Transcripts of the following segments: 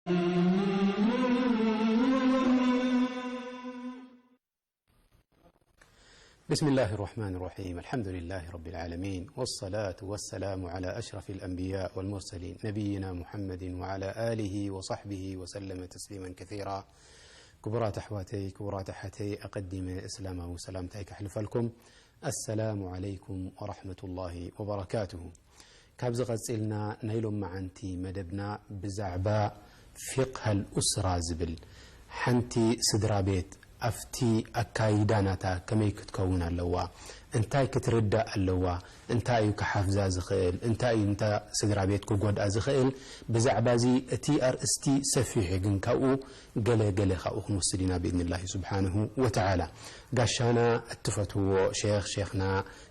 بسم الله الرحمن الرحيم. الحمد لله رب العالمين، والصلاة والسلام على أشرف الأنبياء والمرسلين، نبينا محمد وعلى آله وصحبه وسلم تسليما كثيرا. ክቡራት ኣሕዋተይ፣ ክቡራት ኣሓተይ፣ ኣቐዲመ እስላማዊ ሰላምታይ ከሕልፈልኩም። ኣሰላሙ ዓለይኩም ወራሕመቱላሂ ወበረካቱሁ። ካብዚ ቀጺልና ናይ ሎማዓንቲ መደብና ብዛዕባ ፊቅሃል ኡስራ ዝብል፣ ሓንቲ ስድራ ቤት ኣብቲ ኣካይዳ ናታ ከመይ ክትከውን ኣለዋ፣ እንታይ ክትርዳእ ኣለዋ፣ እንታይ እዩ ክሓፍዛ ዝኽእል፣ እንታይ እዩ ነታ ስድራ ቤት ክጎድኣ ዝኽእል፣ ብዛዕባ እዚ እቲ ኣርእስቲ ሰፊሕ እዩ፣ ግን ካብኡ ገለ ገለ ካብኡ ክንወስድ ኢና ብኢዝኒላሂ ስብሓንሁ ወተዓላ። ጋሻና እትፈትውዎ ሼኽ፣ ሼኽና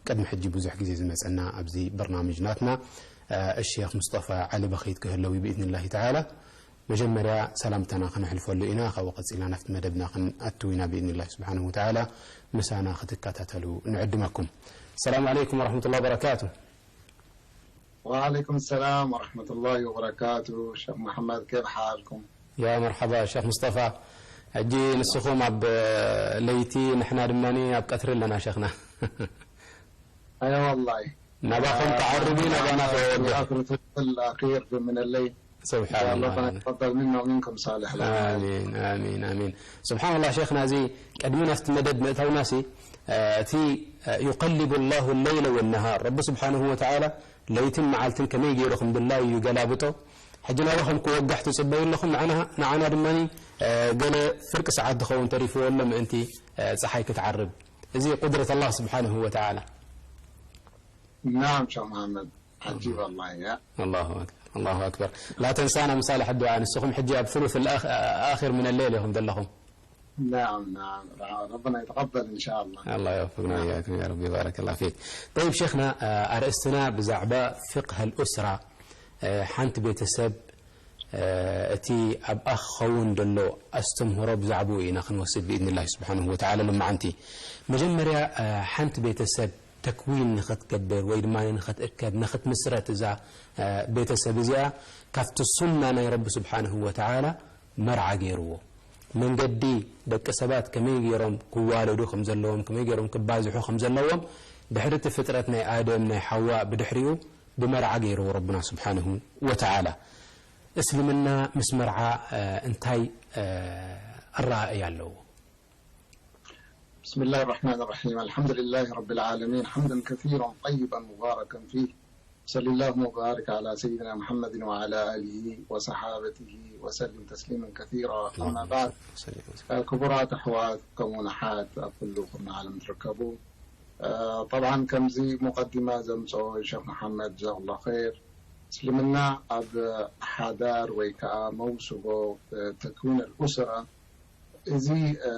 ቅድሚ ሕጂ ብዙሕ ግዜ ዝመጸና ኣብዚ በርናምጅ ናትና፣ እ፣ ሼኽ ሙስጠፋ ዓሊ በኺት ክህለው እዩ ብኢዝኒላሂ ተዓላ። መጀመርያ ሰላምታና ክነሕልፈሉ ኢና፣ ካብኡ ቀጺልና ናብቲ መደብና ክንኣትው ኢና ብኢዝኒላሂ ስብሓንሁ ወተዓላ። ምሳና ክትከታተሉ ንዕድመኩም። ሰላም ዓለይኩም ወረሕመቱላሂ ወበረካቱ። وعليكم السلام ورحمة الله وبركاته. شيخ محمد، كيف حالكم؟ يا مرحبا شيخ مصطفى. ሕጂ ንስኹም ኣብ ለይቲ፣ ንሕና ድማ ኣብ ቀትሪ ኣለና ሸኽና። أي والله. ናባኹም ተዓርቡ፣ ናባና ተወግሑ። آخر ثلث الأخير من الليل. سبحان الله. ربنا يتقبل منا ومنكم صالح الأعمال. ኣሚን፣ ኣሚን፣ ኣሚን። ስብሓንላህ ሸይኽና፣ እዚ ቅድሚ ናብቲ መደብ ምእታውናሲ፣ እ፣ እቲ፣ እ፣ يقلب الله الليل والنهار፣ ረቢ ስብሓንሁ ወተዓላ ለይትን መዓልትን ከመይ ገይሩ ከም ድላዩ ይገላብጦ። ሕጂ ናባኹም ክወግሕ ትጽበዩ ኣለኹም፣ ንዓና፣ ንዓና ድማ፣ እ፣ ገለ ፍርቂ ሰዓት ዝኸውን ተሪፍዎ ኣሎ ምእንቲ፣ እ፣ ጸሓይ ክትዓርብ። እዚ ቁድረት ኣላህ ስብሓንሁ ወተዓላ። نعم شيخ محمد، عجيب الله يا. الله أكبر، الله أكبر. لا تنسانا من صالح الدعاء። ንስኹም ሕጂ ኣብ ثلث الأخ-، آخر من الليل ኢኹም ዘለኹም። نعم، نعم. ربنا يتقبل إن شاء الله. الله يوفقنا وإياكم يا رب، بارك الله فيك. طيب شيخنا، እ፣ ኣርእስትና ብዛዕባ فقه الأسرة፣ እ፣ ሓንቲ ቤተሰብ እ፣ እቲ ኣብኣ ክኸውን ዘሎ ኣስተምህሮ ብዛዕባኡ ኢና ክንወስድ ብኢዝኒላሂ ስብሓንሁ ወተዓላ ሎማዓንቲ። መጀመርያ፣ እ፣ ሓንቲ ቤተሰብ ተክዊን ንኽትገብር ወይ ድማ ንኽትእከብ፣ ንኽትምስረት እዛ፣ እ፣ ቤተሰብ እዚኣ ካብቲ ሱና ናይ ረቢ ስብሓንሁ ወተዓላ መርዓ ገይርዎ። መንገዲ ደቂ ሰባት ከመይ ገይሮም ክዋለዱ ከም ዘለዎም፣ ከመይ ገይሮም ክባዝሑ ከም ዘለዎም፣ ድሕሪ እቲ ፍጥረት ናይ ኣደም፣ ናይ ሓዋ፣ ብድሕሪኡ ብመርዓ ገይርዎ ረብና ስብሓንሁ ወተዓላ። እስልምና ምስ መርዓ፣ እ፣ እንታይ፣ እ፣ ኣረኣእያ ኣለዎ? بسم الله الرحمن الرحيم. الحمد لله رب العالمين. حمدا كثيرا طيبا مباركا فيه. صلى الله وبارك على سيدنا محمد وعلى آله وصحابته وسلم تسليما كثيرا. أما بعد. ክቡራት ኣሕዋት ከምኡውን ኣሓት ኣብ ኩሉ ኩርናዕ ዓለም ትርከቡ፣ እ፣ ጠብዓን ከምዚ ሙቀዲማ ዘምጽኦ ሸኽ መሓመድ ጀዛኩላህ ኸይር፣ እስልምና ኣብ ሓዳር ወይ ከኣ መውስቦ፣ እ፣ ተክዊን ኣልኡስራ፣ እዚ፣ እ፣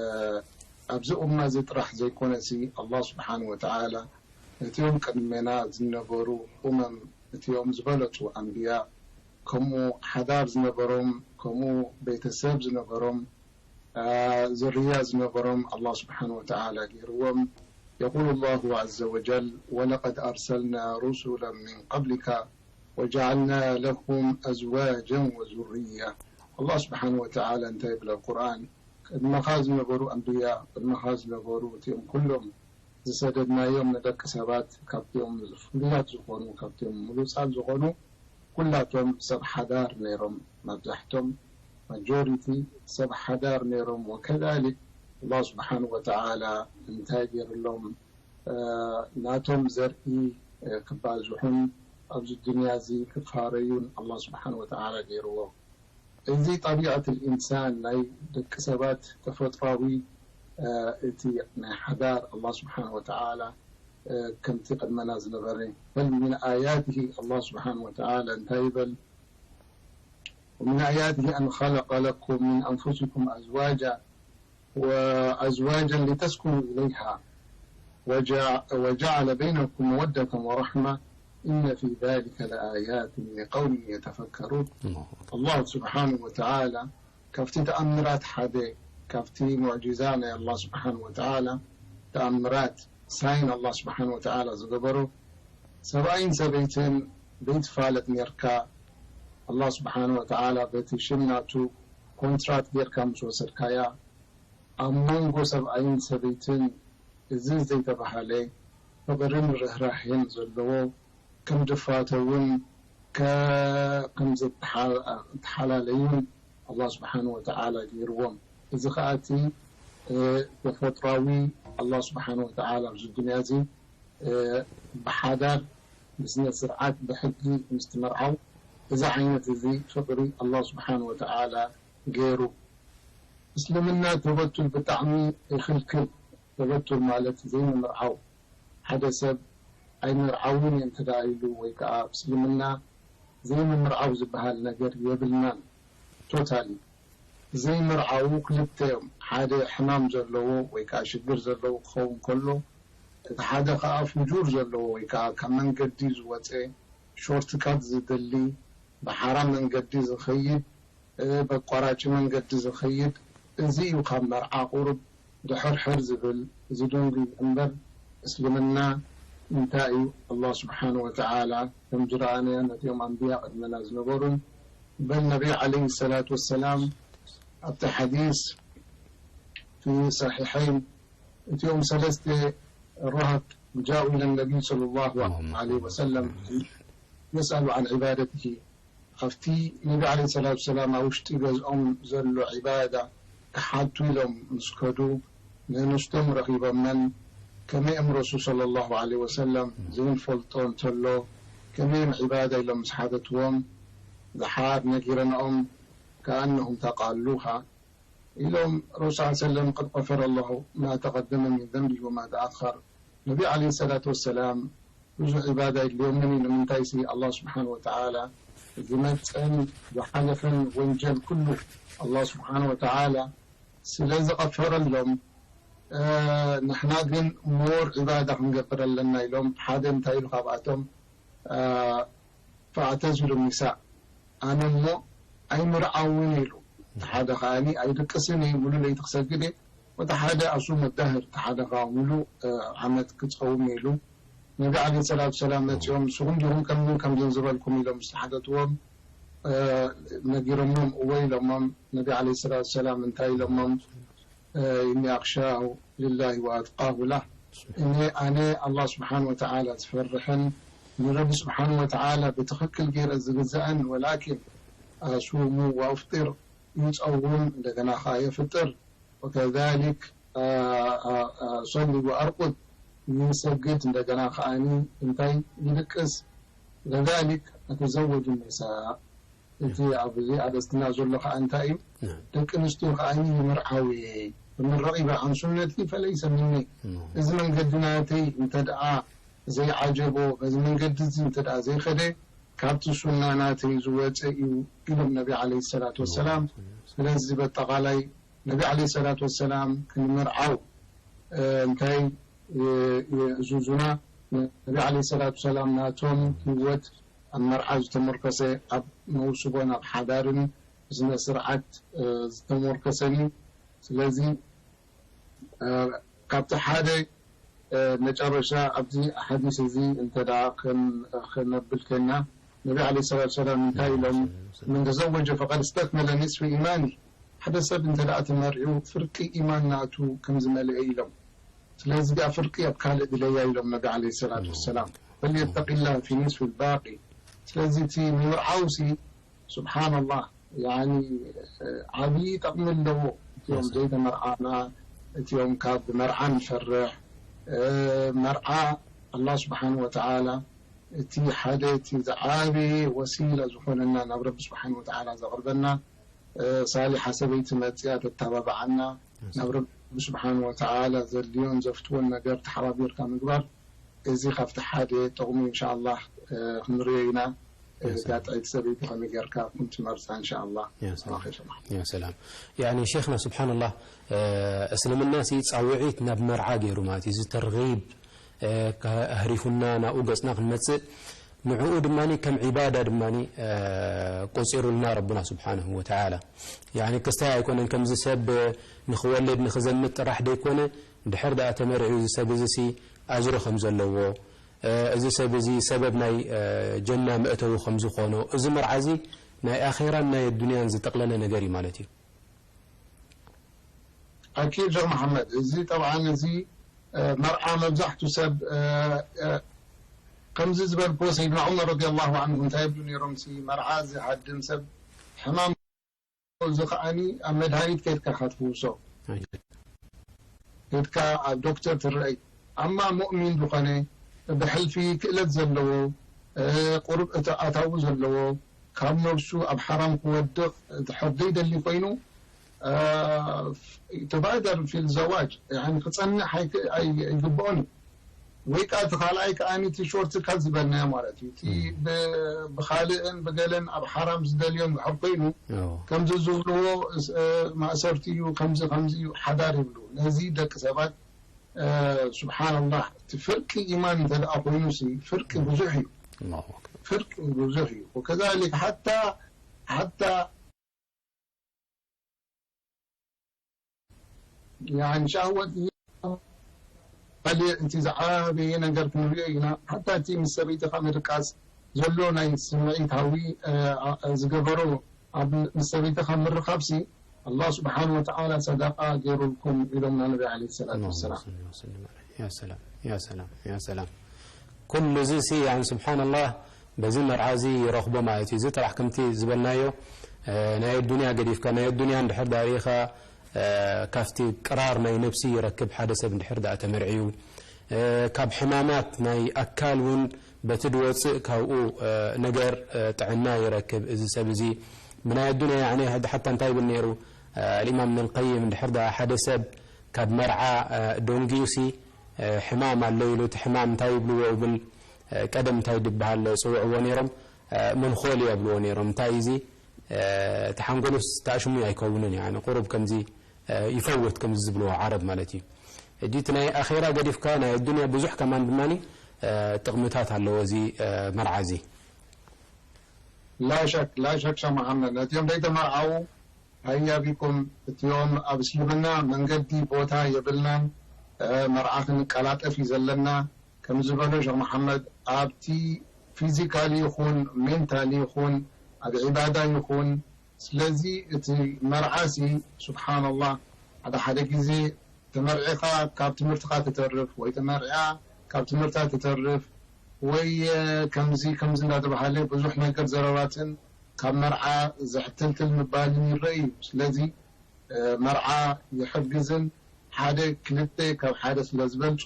ኣብዚ ኡማ እዚ ጥራሕ ዘይኮነሲ፣ ኣላህ ስብሓን ወተዓላ ነቲኦም ቅድሜና ዝነበሩ ኡመም፣ እቲኦም ዝበለጹ ኣንብያ፣ ከምኡ ሓዳር ዝነበሮም፣ ከምኡ ቤተሰብ ዝነበሮም፣ እ፣ ዝርያ ዝነበሮም ኣላህ ስብሓን ወተዓላ ገይርዎም። يقول الله عز وجل: ولقد أرسلنا رسلا من قبلك وجعلنا لهم أزواجا وذرية. ኣላህ ስብሓን ወተዓላ እንታይ ይብል ኣብ ቁርኣን? ቅድመኻ ዝነበሩ ኣንብያ፣ ቅድመኻ ዝነበሩ እቲኦም ኩሎም ዝሰደድናዮም ንደቂ ሰባት ካብቲኦም ፍሉያት ዝኾኑ፣ ካብቲኦም ምሉጻት ዝኾኑ፣ ኩላቶም ሰብ ሓዳር ነይሮም። መብዛሕቶም፣ ማጆሪቲ፣ ሰብ ሓዳር ነይሮም። ወከዛሊክ ኣላህ ስብሓን ወተዓላ እንታይ ገይርሎም? እ፣ ናቶም ዘርኢ፣ እ፣ ክባዝሑን ኣብዚ ዱንያ እዚ ክፋረዩን ኣላህ ስብሓን ወተዓላ ገይርዎ። እዚ ጠቢዐት ልኢንሳን ናይ ደቂ ሰባት ተፈጥሯዊ፣ እ፣ እቲ ናይ ሓዳር ኣላህ ስብሓን ወተዓላ፣ እ፣ ከምቲ ቅድመና ዝነበረ። በል ሚን ኣያትሂ ኣላህ ስብሓን ወተዓላ እንታይ ይበል? ومن آياته أن خلق لكم من أنفسكم أزواجا وأزواجا لتسكنوا إليها وجع-، وجعل بينكم مودة ورحمة إن في ذلك لآيات لقوم يتفكرون. ኣላሁ ኣክበር። ኣላሁ ስብሓን ወተዓላ ካብቲ ተኣምራት ሓደ፣ ካብቲ ሙዕጂዛ ናይ ኣላህ ስብሓን ወተዓላ ተኣምራት ሳይን ኣላህ ስብሓን ወተዓላ ዝገበሮ፣ ሰብኣይን ሰበይትን ዘይትፋለጥ ኔርካ፣ ኣላህ ስብሓን ወተዓላ በቲ ሽም ናቱ ኮንትራት ጌርካ ምስ ወሰድካያ፣ ኣብ መንጎ ሰብኣይን ሰበይትን እዚ ዘይተባህለ ፍቕርን ርህራሄን ዘለዎ፣ ከም ዝፋተውን ከ-፣ ከም ዝተሓ-፣ ዝተሓላለዩን ኣላህ ስብሓን ወተዓላ ገይርዎም። እዚ ከኣ እቲ፣ እ፣ ተፈጥሯዊ ኣላህ ስብሓን ወተዓላ ኣብዚ ዱንያ እዚ፣ እ፣ ብሓዳር ብስነ ስርዓት ብሕጊ ምስ ትመርዓው፣ እዚ ዓይነት እዚ ፍቕሪ ኣላህ ስብሓን ወተዓላ ገይሩ። እስልምና ተበቱል ብጣዕሚ ይኽልክል። ተበቱል ማለት ዘይምምርዓው። ሓደ ሰብ ኣይምርዓውን እየ እንተ ደኣ ኢሉ ወይ ከኣ ኣብ እስልምና ዘይምምርዓው ዝበሃል ነገር የብልናን። ቶታሊ ዘይምርዓው ክልተ እዮም። ሓደ ሕማም ዘለዎ ወይ ከኣ ሽግር ዘለዎ ክኸውን ከሎ፣ እቲ ሓደ ከኣ ፍጁር ዘለዎ ወይ ከኣ ካብ መንገዲ ዝወጸ፣ ሾርትካት ዝደሊ፣ ብሓራም መንገዲ ዝኸይድ፣ እ፣ በቋራጭ መንገዲ ዝኸይድ፣ እዚ እዩ ካብ መርዓ ቁሩብ ድሕርሕር ዝብል፣ ዝድንጉይ እምበር፣ እስልምና እንታይ እዩ? ኣላህ ስብሓን ወተዓላ ከም ዝረኣናዮ ነቲኦም ኣንብያ ቅድመና ዝነበሩን፣ በል ነቢ ዓለይሂ ሰላቱ ወሰላም ኣብቲ ሓዲስ ፊ ሰሒሐይን እቲኦም ሰለስተ ረሃት ጃኡ ኢለ ነቢ ሰለላሁ ዐለይሂ ወሰለም የስኣሉ ዓን ዒባደትሂ ኣብቲ ነቢ ዓለይሂ ሰላቱ ወሰላም ኣብ ውሽጢ ገዝኦም ዘሎ ዒባዳ ክሓቱ ኢሎም ምስ ከዱ፣ ንኣንስቶም ረኺቦመን፣ ከመይ እዮም ረሱል ሰለላሁ ዐለይሂ ወሰለም ዘይንፈልጦ እንተሎ፣ ከመይ እዮም ዒባዳ ኢሎም ምስ ሓተትዎም፣ ደሓር ነጊረንኦም፣ ከኣነሁም ተቃሉሃ ኢሎም፣ ረሱል ሰለላሁ ዐለይሂ ወሰለም፣ ቀድ ቀፈረ ላሁ ማ ተቀደመ ሚን ዘንቢሂ ወማ ተኣኸር። ነቢ ዓለይሂ ሰላቱ ወሰላም ብዙሕ ዒባዳ የድልዮምን እዩ። ንምንታይሲ፣ ኣላህ ስብሓን ወተዓላ ዝመጸን ዝሓለፈን ወንጀል ኩሉ ኣላህ ስብሓን ወተዓላ ስለ ዝቐፈረሎም፣ እ፣ ንሕና ግን ሞር ዒባዳ ክንገብር ኣለና ኢሎም። ሓደ እንታይ ኢሉ ካብኣቶም፣ እ፣ ፈኣዕተዚሉ ኒሳእ፣ ኣነ እሞ ኣይምርዓውን ኢሉ። እቲ ሓደ ከኣኒ ኣይድቅስን እየ፣ ሙሉ ለይቲ ክሰግድ እየ፣ ወቲ ሓደ ኣሱም ዳህር፣ እቲ ሓደ ከኣ ሙሉ፣ እ፣ ዓመት ክጸውም ኢሉ። ነቢ ዓለይሂ ሰላቱ ሰላም መጺኦም፣ ንስኹም ዲኹም ከምዝን ከምዝን ዝበልኩም ኢሎም ዝተሓተትዎም፣ እ፣ ነጊሮሞም፣ እወ ኢሎሞም። ነቢ ዓለይሂ ሰላቱ ሰላም እንታይ ኢሎሞም? እ፣ ኢኒ ኣኽሻሁ ሊላሂ ወኣትቃሁ ላህ። እኔ፣ ኣነ ኣላህ ስብሓን ወተዓላ ዝፈርሕን ንረቢ ስብሓን ወተዓላ ብትኽክል ገይረ ዝግዛእን፣ ወላኪን ኣሱሙ ወኣፍጢር፣ ይጸውም፣ እንደገና ኸዓ የፍጥር፣ ወከዛሊክ፣ አ፣ አ፣ አ፣ ሶሊ ወኣርቁድ፣ ይሰግድ፣ እንደገና ኸዓኒ እንታይ ይድቅስ፣ ወከዛሊክ ኣተዘወጁ ኒሳእ። እቲ ኣብዚ ኣርእስትና ዘሎ ኸዓ እንታይ እዩ? ናም። ደቂ ኣንስትዮ ኸዓ ይምርዓው እየ፣ ፈመን ረጊበ ዓን ሱነቲ ፈለይሰ ሚኒ። ናም። እዚ መንገዲ ናተይ እንተ ደኣ ዘይዓጀቦ፣ በዚ መንገዲ እዚ እንተ ደኣ ዘይኸደ፣ ካብቲ ሱና ናተይ ዝወፀ እዩ ኢሎም ነቢ ዓለይሂ ሰላቱ ወሰላም። ናም። ስለዚ በጠቓላይ ነቢ ዓለይሂ ሰላቱ ወሰላም ክንምርዓው፣ እ፣ እንታይ እ፣ የእዙዙና። ነቢ ዓለይሂ ሰላቱ ሰላም ናቶም ህይወት ኣብ መርዓ ዝተመርኮሰ፣ ኣብ መውስቦን ኣብ ሓዳርን ስነ ስርዓት፣ እ፣ ዝተመርኮሰን እዩ። ስለዚ፣ እ፣ ካብቲ ሓደ፣ እ፣ መጨረሻ ኣብዚ ሓዲስ እዚ እንተ ደኣ ከን-፣ ከነብል ከና፣ ነቢ ዓለይሂ ሰላቱ ሰላም እንታይ ኢሎም? መን ተዘወጀ ፈቀድ እስተክመለ ኒስፊ ኢማኒ። ሓደ ሰብ እንተ ደኣ ተመርዒው ፍርቂ ኢማን ናቱ ከም ዝመልአ ኢሎም። ስለዚ እዚኣ ፍርቂ ኣብ ካልእ ድለያ ኢሎም ነቢ ዓለይሂ ሰላቱ ወሰላም። ፈልየተቂላህ ፊ ኒስፊ ልባቂ። ስለዚ እቲ ምምርዓውሲ ስብሓንላህ፣ ያኒ፣ ዓብዪ ጠቕሚ ኣለዎ። እቲኦም ዘይተመርዓና፣ እቲኦም ካብ መርዓ ንፈርሕ። መርዓ ኣላህ ስብሓን ወተዓላ እቲ ሓደ እቲ ዝዓበየ ወሲላ ዝኾነና ናብ ረቢ ስብሓን ወተዓላ ዘቕርበና፣ ሳሊሓ ሰበይቲ መፅያ ተተባብዓና፣ ናብ ረቢ ስብሓን ወተዓላ ዘድልዮን ዘፍትዎን ነገር ተሓባቢርካ ምግባር፣ እዚ ካብቲ ሓደ ጥቕሙ ኢንሻኣላህ ክንሪኦ ኢና። ያ ሰላም። እዛ ጥዕይቲ ሰበይቲ ከመይ ጌርካ ከም ትመርፃ ኢንሻኣላህ። ያ ሰላም። ኣኺ ሰማዕ። ያ ሰላም። ያኒ ሼኽና ስብሓንላህ፣ እስልምና ሲ ፃውዒት ናብ መርዓ ገይሩ ማለት እዩ። እዚ ተርጊብ፣ ኣህሪፉና ናብኡ ገፅና ክንመፅእ፣ ንዕኡ ድማ ከም ዒባዳ ድማ ቆፂሩልና ረቡና ስብሓንሁ ወተዓላ። ያኒ ክስታይ ኣይኮነን፣ ከምዚ ሰብ ንኽወልድ ንኽዘምት ጥራሕ ደይኮነ፣ ድሕር ደኣ ተመሪዑ እዚ ሰብ እዚ ሲ ኣጅሪ ከም ዘለዎ፣ እዚ ሰብ እዚ ሰበብ ናይ ጀና መእተዊ ከም ዝኾኖ፣ እዚ መርዓ እዚ ናይ ኣኼራን ናይ ኣዱንያን ዝጠቕለለ ነገር እዩ ማለት እዩ። ኣኪድ ሸክ መሓመድ፣ እዚ ጠብዓን እዚ መርዓ መብዛሕቱ ሰብ ከምዚ ዝበልክዎ ሰይድና ዑመር ረዲ ላሁ ዓንሁ እንታይ ይብሉ ነይሮም ሲ መርዓ ዝሃድም ሰብ ሕማም እዚ ከዓኒ ኣብ መድሃኒት ከይድካ ኢኻ ትፍውሶ ከይድካ ኣብ ዶክተር ትረአይ ኣማ ሙእሚን ዝኾነ ብሕልፊ ክእለት ዘለዎ ቁሩብ እቲ ኣታዊ ዘለዎ ካብ ነብሱ ኣብ ሓራም ክወድቕ ድሕር ዘይደሊ ኮይኑ ተባደር ፊል ዘዋጅ ክፀንሕ ኣይግብኦን እዩ ወይ ከዓ እቲ ካልኣይ ከዓ እቲ ሾርት ካት ዝበልናዮ ማለት እዩ እቲ ብካልእን ብገለን ኣብ ሓራም ዝደልዮን ድሕር ኮይኑ ከምዚ ዝብልዎ ማእሰርቲ እዩ ከምዚ ከምዚ እዩ ሓዳር ይብሉ ነዚ ደቂ ሰባት ስብሓንላህ እቲ ፍርቂ ኢማን እንተደኣ ኮይኑ ሲ ፍርቂ ብዙሕ እዩ ፍርቂ ብዙሕ እዩ ወከዛሊክ ሓታ ሓታ ያን ሻህወት ካልእ እቲ ዝዓበየ ነገር ክንሪኦ ኢና ሓታ እቲ ምስ ሰበይትኻ ምድቃስ ዘሎ ናይ ስምዒታዊ ዝገበሮ ኣብ ምስ ሰበይትኻ ምርኻብሲ ኣላህ ስብሓን ወተዓላ ሰደቃ ገይሩልኩም ኢሎምና ነቢ ዓለ ሰላት ወሰላም። ሰላም ያ ሰላም ኩሉ እዚ ሲ ያን ስብሓንላህ በዚ መርዓ እዚ ይረኽቦ ማለት እዩ። እዚ ጥራሕ ከምቲ ዝበልናዮ ናይ ኣዱንያ ገዲፍካ ናይ ኣዱንያ እንድሕር ዳኣ ርኢኻ ካብቲ ቅራር ናይ ነብሲ ይረክብ ሓደ ሰብ እንድሕር ዳኣ ተመርዕዩ ካብ ሕማማት ናይ ኣካል እውን በቲ ድወፅእ ካብኡ ነገር ጥዕና ይረክብ እዚ ሰብ እዚ ብናይ ኣዱንያ ያኒ ሕዲ ሓታ እንታይ ይብል ነይሩ الإمام ابن القيم እንድሕር ዳኣ ሓደ ሰብ ካብ መርዓ ደንጉዩሲ ሕማም ኣሎ ኢሉ እቲ ሕማም እንታይ ይብልዎ ይብል ቀደም እንታይ ድበሃል ፅውዕዎ ነይሮም መንኾል የብልዎ ነይሮም እንታይ እዚ እቲ ሓንጎሉስ ተኣሽሙ ኣይከውንን ያኒ ቁሩብ ከምዚ ይፈውት ከምዚ ዝብልዎ ዓረብ ማለት እዩ ሕጂ እቲ ናይ ኣኼራ ገዲፍካ ናይ ኣዱንያ ብዙሕ ከማን ድማ ጥቕምታት ኣለዎ እዚ መርዓ እዚ ላሸክ ላሸክ ሸ መሓመድ ነቲኦም ዘይተመርዓዉ ሃያ ቢኩም እቲኦም ኣብ እስልምና መንገዲ ቦታ የብልናን መርዓ ክንቀላጠፍ እዩ ዘለና ከም ዝበሎ ሸክ መሓመድ ኣብቲ ፊዚካሊ ይኹን ሜንታሊ ይኹን ኣብ ዒባዳ ይኹን ስለዚ እቲ መርዓሲ ስብሓንላህ ሓደ ሓደ ግዜ ተመርዒኻ ካብ ትምህርትኻ ትተርፍ ወይ ተመርዒኣ ካብ ትምህርታ ትተርፍ ወይ ከምዚ ከምዚ እንዳተባሃለ ብዙሕ ነገር ዘረባትን ካብ መርዓ ዘሕትልትል ምባልን ይረአ እዩ። ስለዚ መርዓ ይሕግዝን ሓደ ክልተ ካብ ሓደ ስለ ዝበልፁ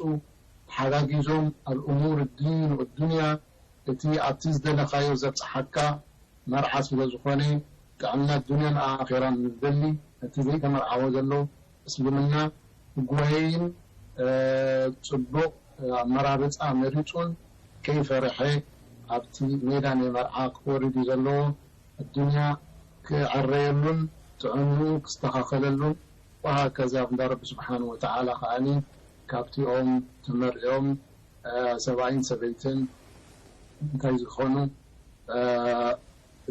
ተሓጋጊዞም ኣብ እሙር ዲን ወዱንያ እቲ ኣብቲ ዝደለኻዮ ዘብፅሓካ መርዓ ስለ ዝኾነ ጥዕና ዱንያን ኣኼራን ንዝደሊ ነቲ ዘይተመርዓወ ዘሎ እስልምና ክጓየይን ፅቡቕ ኣመራርፃ መሪፁን ከይፈርሐ ኣብቲ ሜዳ ናይ መርዓ ክወርድ እዩ ዘለዎ ኣዱንያ ክዕረየሉን ጥዕንኡ ክስተኻኸለሉን ወሃከዛ እንዳ ረቢ ስብሓን ወተዓላ ከዓኒ ካብቲኦም ተመሪዖም ሰብኣይን ሰበይትን እንታይ ዝኾኑ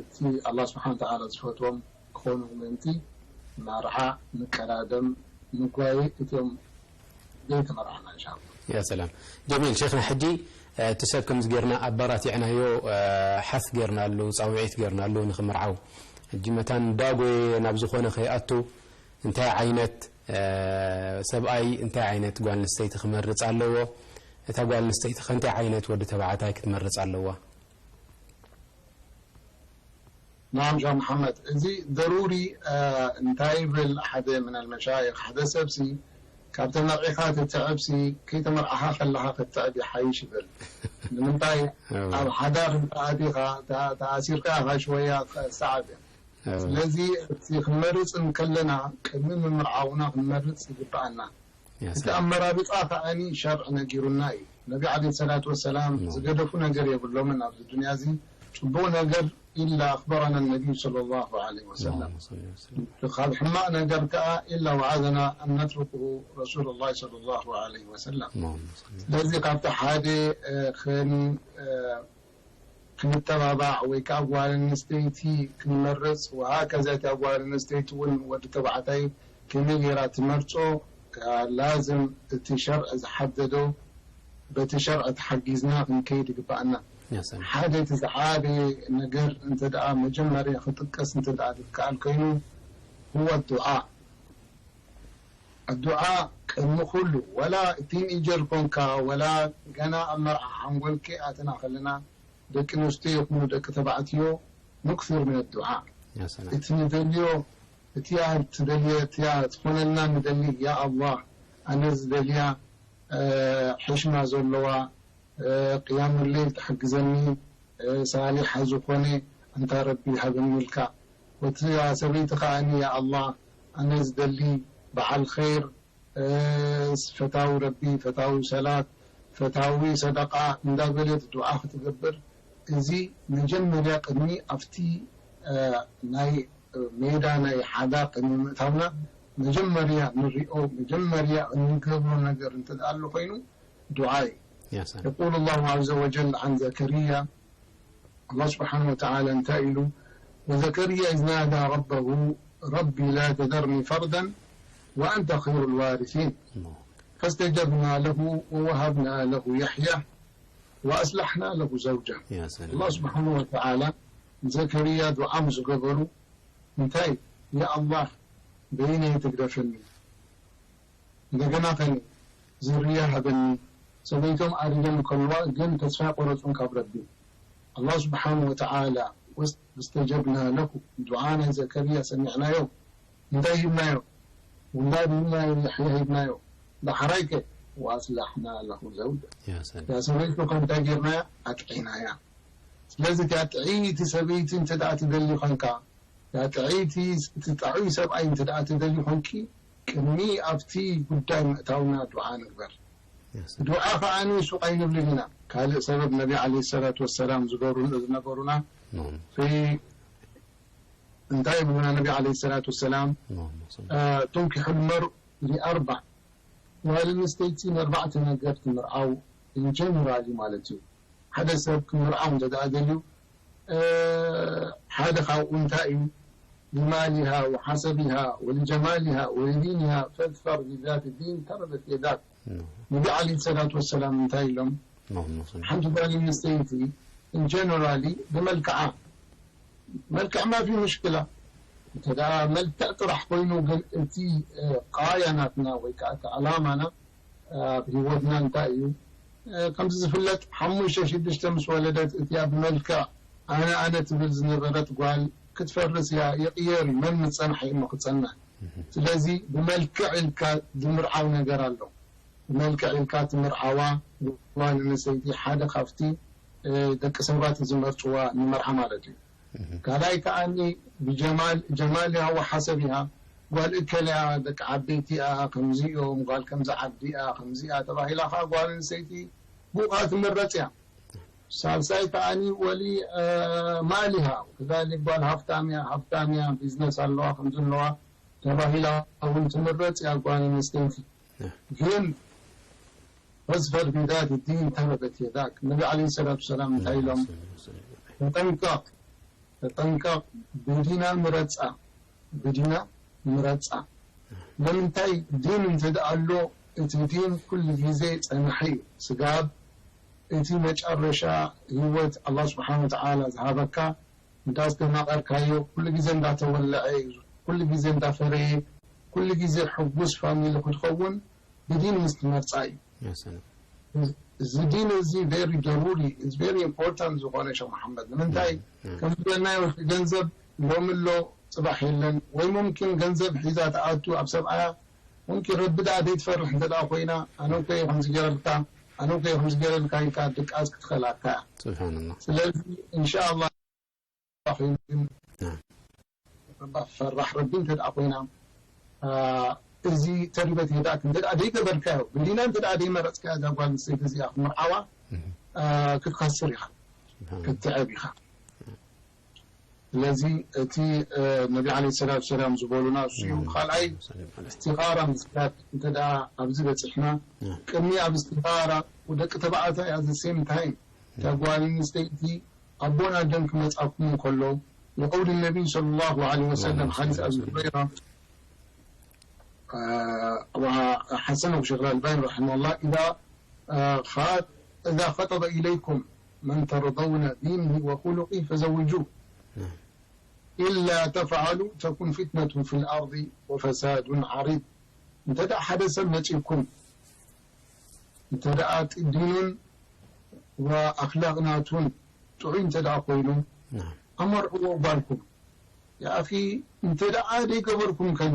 እቲ ኣላህ ስብሓን ተዓላ ዝፈትዎም ክኾኑ ምእንቲ መርዓ ንቀዳደም ንጓየ እቲኦም ዘይተመርዓና እንሻ ያ ሰላም ጀሚል ሸይኽና ሕጂ እቲ ሰብ ከምዚ ጌርና ኣባራቲዕናዮ ሓፍ ጌርናሉ ፃውዒት ጌርናሉ ንኽምርዓው ሕጂ መታን ዳጎየ ናብ ዝኾነ ከይኣቱ እንታይ ዓይነት ሰብኣይ እንታይ ዓይነት ጓል ኣንስተይቲ ክመርፅ ኣለዎ? እታ ጓል ኣንስተይቲ ከ እንታይ ዓይነት ወዲ ተባዕታይ ክትመርፅ ኣለዋ? ናም ሻ መሓመድ፣ እዚ ደሩሪ እንታይ ይብል ሓደ ምናል መሻይኽ፣ ሓደ ሰብሲ ካብ ተመርዒኻ ትትዕብሲ ከይተመርዓኻ ከለኻ ክትዕብ ይሓይሽ ይብል። ንምንታይ ኣብ ሓዳር እንተኣቲኻ ተኣሲርካ ኢኻ ሽወያ ትሰዓብ እያ። ስለዚ እቲ ክንመርፅ እንከለና ቅድሚ ምምርዓውና ክንመርፅ ይግበኣና። እቲ ኣመራርፃ ከዓኒ ሸርዕ ነጊሩና እዩ። ነቢ ዓለይሂ ሰላቱ ወሰላም ዝገደፉ ነገር የብሎምን ኣብዚ ዱንያ እዚ። ፅቡቕ ነገር ኢላ ኣኽበረና ነቢዩ ሰለላሁ ዓለይሂ ወሰለም። ካብ ሕማቕ ነገር ከኣ ኢላ ወዓዘና ኣን ነትርክሁ ረሱሉላህ ሰለላሁ ዓለይሂ ወሰለም። ስለዚ ካብቲ ሓደ ክን ክንተባባዕ ወይ ከዓ ጓል ኣንስተይቲ ክንመርፅ ወሃከዛ እቲያ ጓል ኣንስተይቲ እውን ወዲ ተባዕታይ ከመይ ገይራ ትመርፆ ላዝም እቲ ሸርዕ ዝሓደዶ በቲ ሸርዕ ተሓጊዝና ክንከይድ ይግበኣና። ሓደ እቲ ዝዓበየ ነገር እንተ ደኣ መጀመርያ ክጥቀስ እንተ ደኣ ዝከኣል ኮይኑ፣ هو الدعاء. ኣዱዓ ቅድሚ ኩሉ፣ ወላ ቲን ኤጀር ኮንካ፣ ወላ ገና ኣብ መርዓ ሓንጎል ከይኣተና ከለና፣ ደቂ ኣንስትዮ ይኹኑ ደቂ ተባዕትዮ፣ نكثر من الدعاء. እቲ ንደልዮ፣ እቲያ ትደልየ፣ እቲያ ትኾነልና ንደሊ። ያ ኣላህ፣ ኣነ ዝደልያ ሕሽማ ዘለዋ፣ ቅያም ሌል ትሕግዘኒ፣ ሳሊሓ ዝኾነ ኣንታ ረቢ ሃበኒ ኢልካ። ወቲ ሰበይቲ ከኣኒ ያ ኣላህ ኣነ ዝደሊ በዓል ኸይር፣ ፈታዊ ረቢ፣ ፈታዊ ሰላት፣ ፈታዊ ሰደቃ እንዳበለት ዱዓ ክትገብር፣ እዚ መጀመርያ ቅድሚ ኣብቲ ናይ ሜዳ ናይ ሓዳር ቅድሚ ምእታውና መጀመርያ ንሪኦ፣ መጀመርያ እንገብሮ ነገር እንተ ኣሎ ኮይኑ ዱዓ እዩ። يقول الله عز وجل عن زكريا، الله سبحانه وتعالى እንታይ ኢሉ؟ وزكريا إذ نادى ربه رب لا تذرني فردا وأنت خير الوارثين فاستجبنا له ووهبنا له يحيى وأصلحنا له زوجه. الله سبحانه وتعالى ዘከርያ ዱዓ ምስ ገበሩ እንታይ ያ ኣላህ በይነይ ትግደፈኒ እንደገና ኸኒ ዝርያ ሃበኒ። ሰበይቶም ኣሪዶም ከልዋ ግን ተስፋ ቆረጹን ካብ ረቢ። ኣላህ ስብሓን ወተዓላ ወስተጀብና ለሁ ዱዓ ናይ ዘከርያ ሰሚዕናዮ። እንታይ ሂብናዮ? ውላድ ሂብናዮ፣ ያሕያ ሂብናዮ። ዳሕራይ ከ ወኣስላሕና ለሁ ዘውጀ። ያ ሰበይቱ ከ እንታይ ጌርናያ? ኣጥዒናያ። ስለዚ እቲያ ጥዕይቲ ሰበይቲ እንተ ደኣ ትደሊ ኾንካ፣ እቲያ ጥዕይቲ፣ እቲ ጥዑይ ሰብኣይ እንተ ደኣ ትደሊ ኾንኪ፣ ቅድሚ ኣብቲ ጉዳይ ምእታውና ዱዓ ንግበር። ዱዓ ኸኣ ንሱቕ ኣይንብልን ኢና። ካልእ ሰበብ ነቢ ዓለይሂ ሰላቱ ወሰላም ዝገሩ-፣ ዝነገሩና፣ ፊ-፣ እንታይ ይብሉና ነቢ ዓለይሂ ሰላቱ ወሰላም? اللهم صل. አ፣ ቱንኪሑል መርእ ሊኣርባዕ። ጓል ኣንስተይቲ ንኣርባዕተ ነገር ትምርዓው፣ ኢን ጀነራሊ ማለት እዩ። ሓደ ሰብ ክምርዓው እንተ ደኣ ደልዩ፣ እ፣ ሓደ ካብኡ እንታይ እዩ? ሊማሊሃ ወሓሰቢሃ ወሊጀማሊሃ ወሊዲኒሃ ፈዝፈር ቢዛቲ ዲን ተረበት የዳክ። ነቢ ዓለይሂ ሰላቱ ወሰላም እንታይ ኢሎም? اللهم صل. ሓንቲ ጓል ኣንስተይቲ ኢን ጀነራሊ ብመልክዓ፣ መልክዕ ማፊ ሙሽክላ፣ እንተ ደኣ መልክዕ ጥራሕ ኮይኑ ግን እቲ፣ እ፣ ቃያ ናትና ወይ ከዓ እቲ ዕላማና ኣብ ህይወትና እንታይ እዩ? እ፣ ከምዚ ዝፍለጥ ሓሙሽተ ሽዱሽተ ምስ ወለደት እቲያ ብመልክዕ ኣነ ኣነ ትብል ዝነበረት ጓል ክትፈርስ እያ፣ ይቕየር እዩ። መን ምስ ጸንሐ እዩ እሞ ክጸንሕ? ስለዚ ብመልክዕ ኢልካ ዝምርዓው ነገር ኣሎ። ብመልክዕ ኢልካ ትምርዓዋ ጓል ኣንስተይቲ ሓደ ካብቲ፣ እ፣ ደቂ ሰባት ዝመርጽዋ ንመርዓ ማለት እዩ። ካልኣይ ከኣኒ ብጀማል፣ ጀማል ኢሃ ወሓሰብ ኢሃ፣ ጓል እከለ እያ፣ ደቂ ዓበይቲ እያ፣ ከምዚ እዮም፣ ጓል ከምዚ ዓዲ እያ፣ ከምዚ እያ ተባሂላ ከኣ ጓል ኣንስተይቲ ብኡ ከኣ ትምረጽ እያ። ሳልሳይ ከኣኒ ወሊ፣ እ፣ ማል ኢሃ፣ ከዛሊክ ጓል ሃፍታም እያ፣ ሃፍታም እያ፣ ቢዝነስ ኣለዋ፣ ከምዚ ኣለዋ ተባሂላ እውን ትምረጽ እያ ጓል ኣንስተይቲ። ግን ፈዝፈር ቢዛቲ ዲን ተረበት የዳክ። ነቢ ዓለይሂ ሰላቱ ሰላም እንታይ ኢሎም? ተጠንቀቕ፣ ተጠንቀቕ፣ ብዲና ምረጻ፣ ብዲና ምረጻ። ንምንታይ? ዲን እንተ ደኣ ኣሎ፣ እቲ ዲን ኩሉ ግዜ ጸናሒ እዩ። ስጋብ እቲ መጨረሻ ህይወት ኣላህ ስብሓን ወተዓላ ዝሃበካ፣ እንዳስተማቐርካዮ፣ ኩሉ ግዜ እንዳተወለዐ፣ ኩሉ ግዜ እንዳፈረየ፣ ኩሉ ግዜ ሕጉስ ፋሚሊ ክትኸውን ብዲን ምስ ትመርጻ እዩ። ያ ሰላም። እዚ ዲን እዚ ቬሪ ደሩሪ፣ ኢዝ ቬሪ ኢምፖርታንት ዝኾነ ሸኽ መሓመድ። ንምንታይ? ያ፣ ያ። ከም ዝበልናዮ፣ ገንዘብ ሎሚ ኣሎ፣ ጽባሕ የለን። ወይ ሙምኪን ገንዘብ ሒዛ ትኣቱ ኣብ ሰብኣያ፣ ሙምኪን ረቢ ደኣ ዘይትፈርሕ እንተ ደኣ ኮይና፣ ኣነ እኮ እየ ከምዚ ገይረልካ፣ ኣነ እኮ እየ ከምዚ ገይረልካ ኢልካ ድቃስ ክትኸላካ እያ። ስብሓንላህ። ስለዚ፣ ኢንሻኣላህ፣ ኮይኑ ግን ናም። እባ ፈራሕ ረቢ እንተ ደኣ ኮይና፣ አ፣ እዚ ተሪበት የዳእክ እንተ ደኣ ደይገበርካዮ፣ ብሊና እንተ ደኣ ደይመረጽካዮ እዛ ጓል ኣንስተይቲ እዚኣ ክምርዓዋ፣ እህ። አ፣ ክትኸስር ኢኻ፣ ስብሓን። ክትዕብ ኢኻ። ስለዚ እቲ፣ እ፣ ነቢ ዓለይሂ ሰላቱ ወሰላም ዝበሉና እሱ እዩ። እም። ካልኣይ፣ ሰላም ዓለይኩም። እስቲኻራ ምስጋድ እንተ ደኣ ኣብዚ በጺሕና፣ እም። ቅድሚ ኣብ እስቲኻራ፣ ደቂ ተባዕታይ at the same time፣ እታ እም። ጓል ኣንስተይቲ ኣቦን ኣደን ክመጻኩም እንከሎ፣ ንቀውሊ ነቢ ሰለላሁ ዐለይሂ ወሰለም፣ اللهم ሓዲስ صل ኣቢ وسلم. ሁረይራ፣ አ፣ ወሓሰነሁ ሸይኽ ኣልባኒ ረሒመሁላህ፣ ኢዛ፣ አ፣ ኸ-፣ ኢዛ ኸጠበ ኢለይኩም፣ من ترضون دينه وخلقه فزوجوه. إلا تفعلوا تكن فتنة في الأرض وفساد عريض. እንተ ደኣ ሓደ ሰብ መጺእኩም፣ እንተ ደኣ ዲኑን ወኣኽላቕ ናቱን ጥዑይ እንተ ደኣ ኮይኑ፣ ኣመርዕዎ ጓልኩም። ያኣኺ፣ እንተ ደኣ ደይገበርኩም ከን